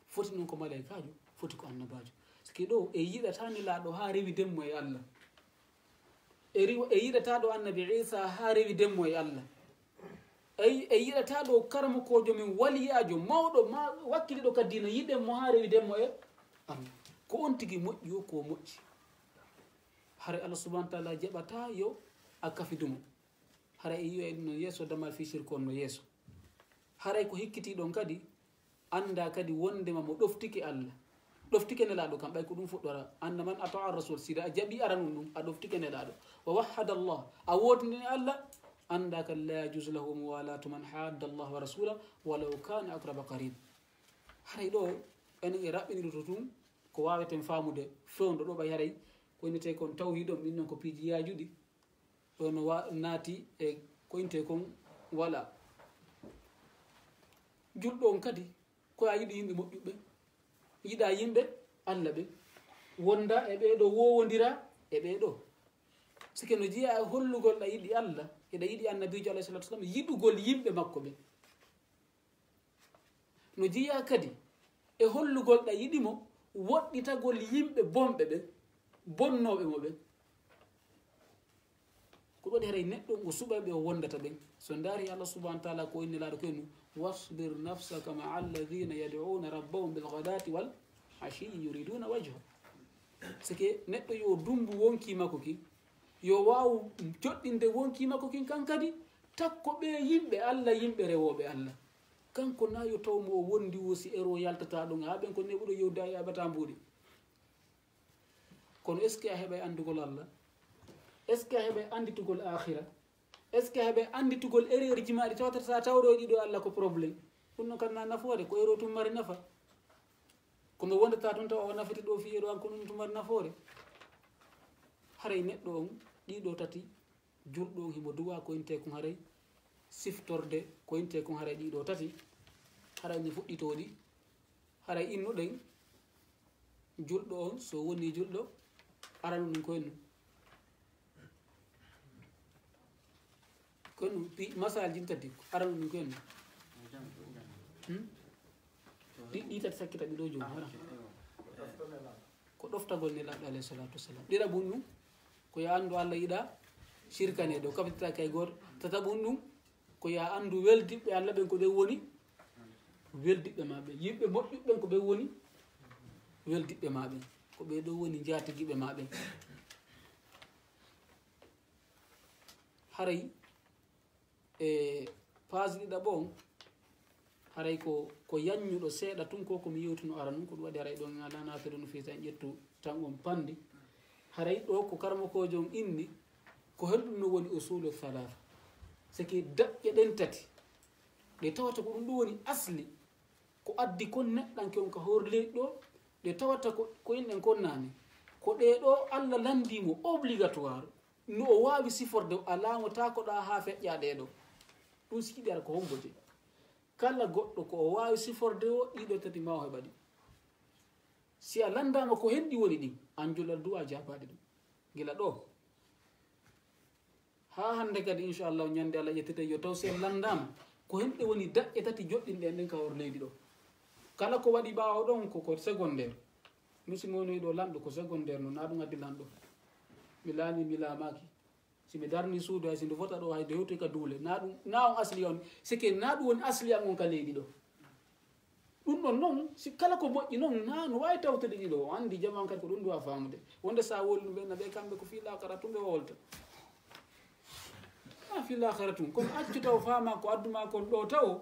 Foti noon ko malaykaajo, foti ko annabaajo. Siki ɗo e yiɗata nelaaɗo haa rewi demmo e Allah. E riwa, e yiɗata ɗo annabi Isa haa rewi demmo e Allah. E, e yiɗata ɗo karamokoojo men waliyaajo mawɗo ma wakkiliɗo ka diina yiɗen mo haa rewi demmo e Allah. Ko on tigi moƴƴi o, ko moƴƴi. Haray Allah subhanahu wa ta'ala jaɓata yo a kafidu mo. Haray e yi'oy ɗum no yeeso, damal fii sirku on no yeeso. Haray ko hikkiti ɗon kadi, annda kadi wondema mo ɗoftike Allah, ɗoftike nelaaɗo kam, ɓay ko ɗum fuɗɗora. Anna man ata'a rasul, sida a jaɓi aranun ɗum, a ɗoftike nelaaɗo. Wa wahhada Allah, a wootini Allah, annda kadi la yajuzu lahu muwalatu man hadda Allah wa rasula, walaw kana aqraba qarib. Haray ɗo, enen e raɓɓiniɗo to tun, ko waaweten faamude fewndo ɗo ɓay haray, ko innetee kon tawhiid on, ɗin non ko piiji yaajuɗi. Ɗo no wa-, naati e ko intee kon wala. Julɗo on kadi, ko a yiɗi yimɓe moƴƴuɓe, yiɗa yimɓe Allah ɓe, wonda e ɓee ɗo, wowondira e ɓee ɗo. Sike no jeyaa e hollugol ɗa yiɗi Allah, eɗa yiɗi annabiijo alayhi salatu wasalam, yiɗugol yimɓe makko ɓe. No jeyaa kadi e hollugol ɗa yiɗi mo, woɗɗitagol yimɓe bonɓe ɓe, bonnooɓe mo ɓe. Ko ɗum waɗi haray neɗɗo ngo suɓay ɓe o wondata ɓen. So ndaari Allah subhanahu wa ta'ala ko inni laaɗo ko ennu, "Wasbir nafsaka ma'a alladhina yad'una rabbahum bil ghadati wal ashiyyi yuriduna wajha." Sike neɗɗo yo dumbu wonki makko ki, yo waawu joɗɗinde wonki makko kin kan kadi, takko ɓe yimɓe Allah, yimɓe rewooɓe Allah. Kanko na yo taw mo o wondi wo si ero yaltata ɗon, haa ɓen ko neɓuɗo yewda e aɓata mbuuɗi. Kono est-ce que a heɓay anndugol Allah? Est-ce que a heɓay annditugol aakhira? Est-ce que a heɓay annditugol erreur ji ma ɗi tawata sa tawɗo e ɗiɗo Allah ko problème? Ɗum ɗon kan na nafoore, ko erreur tun mari nafa. Ko mo wondata tun tawa o nafiti ɗo fii ɗo an ko ɗum tun mari nafoore. Haray neɗɗo on, ɗiɗo tati, julɗo on himo duwa ko intee kon haray, siftorde ko intee kon haray ɗiɗo tati, haray mi fuɗɗitoo ɗi, haray innuɗen julɗo on, so woni julɗo, aranu ɗum ko ennu. Ko ennu, pi-, masal jin tati, aranu ɗum ko ennu. Hmm? Ɗi, ɗi tati sakkita ɗi ɗo jooni, hara. Ko ɗoftagol Nelaaɗo alayhi salatu wassalam. Ɗiɗaɓun ɗum, ko yo anndu Allah yiɗa, shirkane ɗo, kafitata kay gooto. Tataɓun ɗum, ko yo anndu weldiɓɓe Allah ɓen ko ɓen woni weldiɓɓe ma ɓen. Yimɓe moƴƴuɓe ɓen ko ɓen woni weldiɓɓe ma ɓen. Ko ɓee ɗo woni njaatigiɓe ma ɓen. Haray, e page ɗiɗaɓo on, haray ko, ko yanñuɗo seeɗa tun ko, ko mi yewtuno ara nun, ko ɗum waɗi haray ɗon en alaa naatade no feeta en ƴettu tan on pandi. Haray ɗo ko karamokoojo on inni, ko honɗum no woni usulu thalatha. C'est que daƴƴe ɗen tati, ɗe tawata ko ɗum ɗum woni asli, ko addi kon neɗɗanke on ka hoore leydi ɗo, ɗe tawata ko, ko inɗen kon naane. Ko ɗee ɗo Allah lanndii mo obligatoire, no o waawi siforde, alaa mo taakoɗaa haa feƴƴaa ɗee ɗo. Ɗum si yiɗi ara ko hombo je. Kala goɗɗo ko o waawi siforde o, ɗiɗo tati ma o heɓa ɗi. Si a lanndaama ko hen ɗi woni ɗin, an julal duwa jaabaade ɗum. Gila ɗo. Haa hannde kadi, inchallahu, ñannde Allah ƴettete, yo taw si en lanndaama, ko hen ɗe woni daƴƴe tati joɗɗinɗe en ɗen ka hoore leydi ɗo. Kala ko waɗi ɓaawo ɗon ko, ko secondaire. Min si mi woni ɗo lanɗo ko secondaire no, na ɗum addi lanɗo. Mi laami, mi laamaaki. Si mi darni suudu hay si ndu fota ɗo hay ndu hewtoy ka duule. Na ɗum, na on asli on. C'est que na ɗum woni asli an on ka leydi ɗo. Ɗum ɗon non, si kala ko moƴƴi non, na no waawi tawtude ɗiɗo. O anndi jaman kadi ko ɗum duwa faamude. Wonde sa woli ɗum ɓen na ɓe kamɓe ko fii laakara tun ɓe wolta. Na fii laakara tun. Kono accu taw faama ko adduma kon ɗo taw.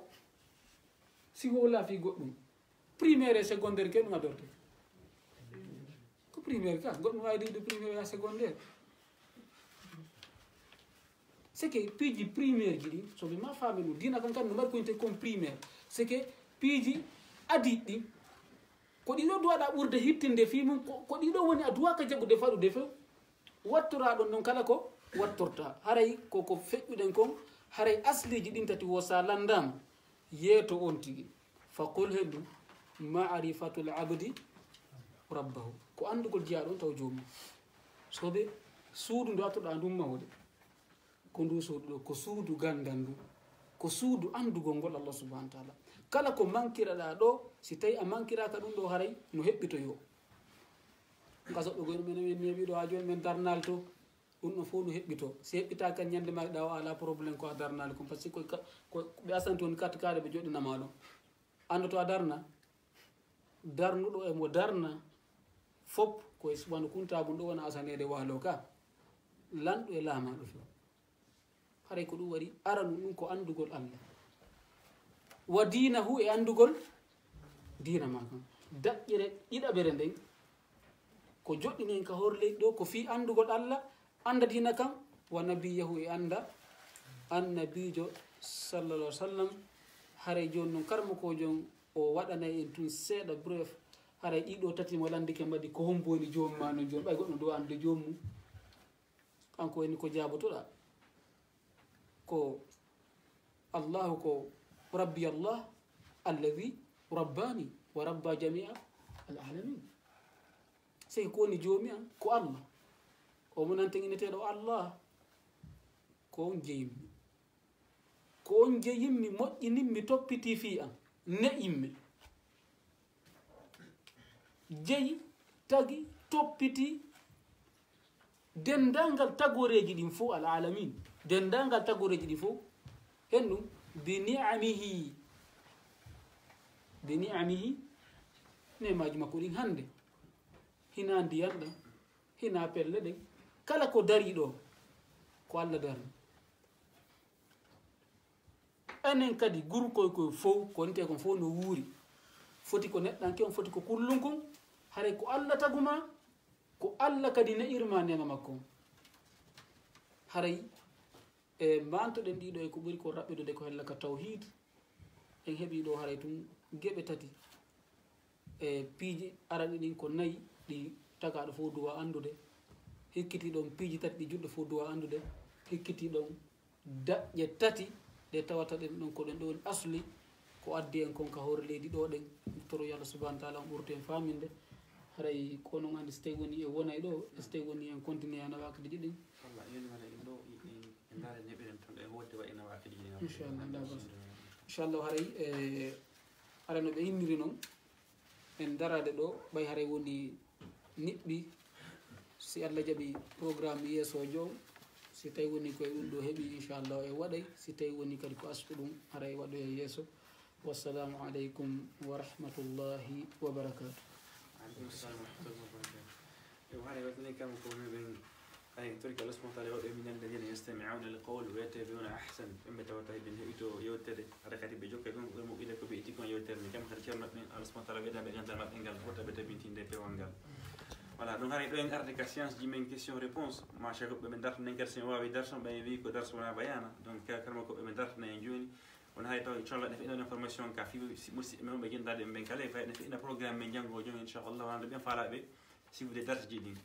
Si wowla fii goɗɗum. Primaire e secondaire ke ɗum adorte. Ko primaire ka, goɗɗum waawi diwde primaire yaa secondaire. C'est que piiji primaire ji ɗin, so ɓe ma faami ɗum, diina kan kan no mari ko wiyetee comme primaire. C'est que piiji adiiɗi ɗin, ko ɗiɗo duwaɗa ɓurde hittinde fii mum, ko, ko ɗiɗo woni a duwaaka jaɓude faɗude few. Wattoraa ɗon non kala ko wattortaa. Haray ko, ko feƴƴuɗen kon, haray asliiji ɗin tati wo sa lanndaama, yeeto on tigi. Fa qul, hendu, ma'rifatul abdi rabbahu. Ko anndugol jiyaaɗo on taw joomum. So ɓe suudu ndu attuɗaa ndun mahude, ko ndu suudu ɗo, ko suudu ganndan ndu, ko suudu anndugol ngol Allah subhanahu wa ta'ala. Kala ko mankiraɗaa ɗo, si tawi a mankiraaka ɗum ɗo, haray no heɓɓitoyoo. Ka soɓɓe goy men, men neeɓi ɗo haa jooni men darnal to, ɗum ɗon fof no heɓɓitoo. Si heɓɓitaaka kan ñande maaɗa o alaa problème ko a darnaali kon, parce que ko ka-, ko ɓe asanti on carte carré ɓe joɗɗinama ɗon. Anndoto a darna, darnuɗo e mo darna, fop ko e wano kuntaagu ɗo wona asaneede waalo ka. Lanɗo e laamaaɗo few. Haray ko ɗum waɗi aranu ɗum ko anndugol Allah. Wa diinahu, e anndugol diina maa kan. Daƴƴere ɗiɗaɓere nden, ko joɗɗini en ka hoore leydi ɗo, ko fii anndugol Allah, annda diina kan, wa nabiyahu, e annda annabiijo sallallahu alaihi wasallam. Haray jooni non karmokoojo on o waɗanay en tun seeɗa bref. Haray ɗiɗo tati mo lanndike mbaɗi ko hombo woni joomum maa non jooni, ɓay goɗɗo ɗo annde joomum. Kanko woni ko jaabotoɗaa. Ko Allahu ko Rabbi Allah, alladhi rabbani wa rabba jamia al alamin. Sey ko woni joomi an, ko Allah. O mo nanten inneteeɗo Allah. Ko on jeyimmi. Ko on jeyimmi, moƴƴinimmi, toppitii fii an, ne'immi. Jeyi, tagi, toppiti denndaangal tagooreeji ɗin fof, al alamin, denndaangal tagooreeji ɗin fof, hen ɗum, bi ni'amihi, bi ni'amihi, neemaaji makko ɗin hannde, hinaa ndiyan ɗan, hinaa pelle ɗen, kala ko darii ɗo, ko Alla darni. Enen kadi gurkoy koy fow, ko wonte kon fow no wuuri. Foti ko neɗɗanke on, foti ko kullun kun. Haray ko Alla taguma, ko Alla kadi ne'irma neema makko on. Haray e mbantoɗen ɗiɗo e ko ɓuri ko raɓɓidude ko hella ka tawhid. En heɓi ɗo haray tun geɓe tati. E piiji araɓe ɗin ko nayi, ɗi tagaaɗo fow duwa anndude. Hikkiti ɗon piiji tati ɗi juɗɗo fow duwa anndude. Hikkiti ɗon daƴƴe tati ɗe tawata ɗen ɗon ko ɗen ɗo woni asli ko addi en kon ka hoore leydi ɗo ɗen. Toro yo Allah subhanahu wa ta'ala on ɓurtu en faaminde. Haray ko non anndi so tawi woni e wonay ɗo, so tawi woni en continue ana wakkatiji ɗin. Walla yoni wala en ɗo, en, en ndaara neɓiren tan ɗo en wotti wa ina wakkatiji ɗin. Inchallah, nda bas. Inchallah, haray, e, haray no ɓe inniri non. En daraade ɗo, ɓay haray woni niɓɓi. Si Allah jaɓi programme yeesoojo, si tawi woni koye ɗum ɗo heɓi, inchallah, e waɗay. Si tawi woni kadi ko asku ɗum, haray waɗoya yeeso. Wassalamu aleykum wa rahmatullahi wa barakatuh. Aleykum salam wa rahmatullahi wa barakatuh. Yo, haray waɗani kam ko meɗen Ay, torki Allah subhanahu wa ta'ala waɗo min alladhina yastami'una al-qawla wa yattabi'una ahsan. Ɓe tawata ɓe heɓito yewtere, hara kadi ɓe jokka ɗum, ɓe moƴƴude ko ɓe itti kon yewtere nde. Kam kadi ceerno maɓɓe, Allah subhanahu wa ta'ala ɓeyda ɓe ganndal maɓɓe ngal, wota ɓe tabinti nde peewal ngal. Voilà, donc haray ɗo en arde ka séance ji men question réponse. Machallah, ɓe dartana en kadi so en waawi darson, ɓe wi ko darso wona bayana. Donc, ka-, karma ko ɓe dartana en jooni. Wona hay taw, inchallah, ɗe feƴƴa information ka fi, si, musidɓe men ɓe jenndaade ɓe kala, e fayda ɗe feƴƴa programme men janngo jom, inchallah, wonande ɓen faalaaɓe. Si vous voulez, darsi ji ɗin.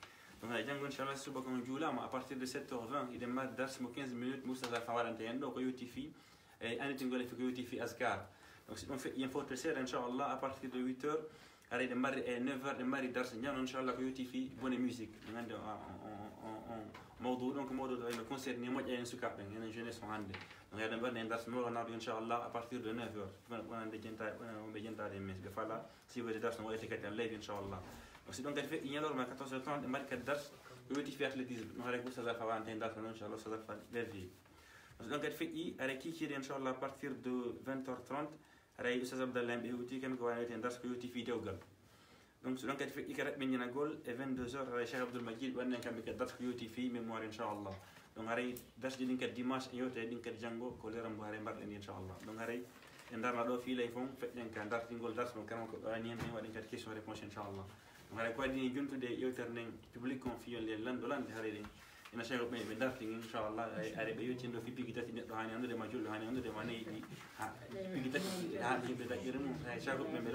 Donc, haray janngo, inchallah, subaka on juulaama, à partir de sept heures vingt, hiɗen mari darsi mo quinze minutes, mo Oustaz Alpha waɗanta en ɗo, ko yowti fii, e annitingol e fii ko yowti fii askar. Donc, si ɗum feƴƴi en fowte seeɗa, inchallah, à partir de huit heures, haray ɗen mari e neuf heures, ɗen mari darsi njano, inchallah, ko yowti fii bone musique. Ɗum hannde on, on, on, on, on mawdu ɗon ko mawdu ɗo ene concerné moƴƴa en sukaaɓe ɓen, enen jeunesse on hannde. Donc, eɗen mbaɗa en darsi mawɗo naɗo, inchallah, à partir de neuf heures. Wonande jenta-, wonande ɓe jentaade e mes, ɓe fala. Si woni darsi no waɗete kadi en live, inchallah. Donc, si ɗon kadi feƴƴi ñalawma quatorze heures trente, ɓe mbaɗi kadi darsi, ko yowti fii athlétisme. No haray ko Oustaz Alpha waɗante darsi on, inchallah, Oustaz Alpha Verviers. Donc, si ɗon kadi feƴƴi, haray kiikiiɗe, inchallah, à partir de vingt heures trente, haray Oustaz Abdallah en ɓe hewti, kamɓe ko waɗante darsi ko yowti fii dewgal. Donc, so ɗon kadi feƴƴi ka raɓɓinjinagol, e vingt-deux heures, haray Cheikh Abdoul Majid waɗanen kamɓe kadi darsi ko yowti fii mémoire, inchallah. Donc, haray darsi ɗin kadi dimanche, e yewtere ɗin kadi janngo, ko leeral ngu haray mbaɗɗen, inchallah. Donc, haray en darna ɗo fii lay fon, feƴƴen ka dartingol darsi mo karma ko ɗoani en, en waɗen kadi question réponse, inchallah. Donc, haray ko addi en jontude yewtere nden public on fii yo nden lanndo lande haray ɗen. Ina Cheikh ɓe ɓe darti, inchallah, ay are ɓe yetti ɗo fi pigi tati neɗɗo hani anndude ma julɗo hani anndude ma nayi ɗi. Ha pigi tati ha yimɓe daƴƴere mum, ay Cheikh ɓe ɓe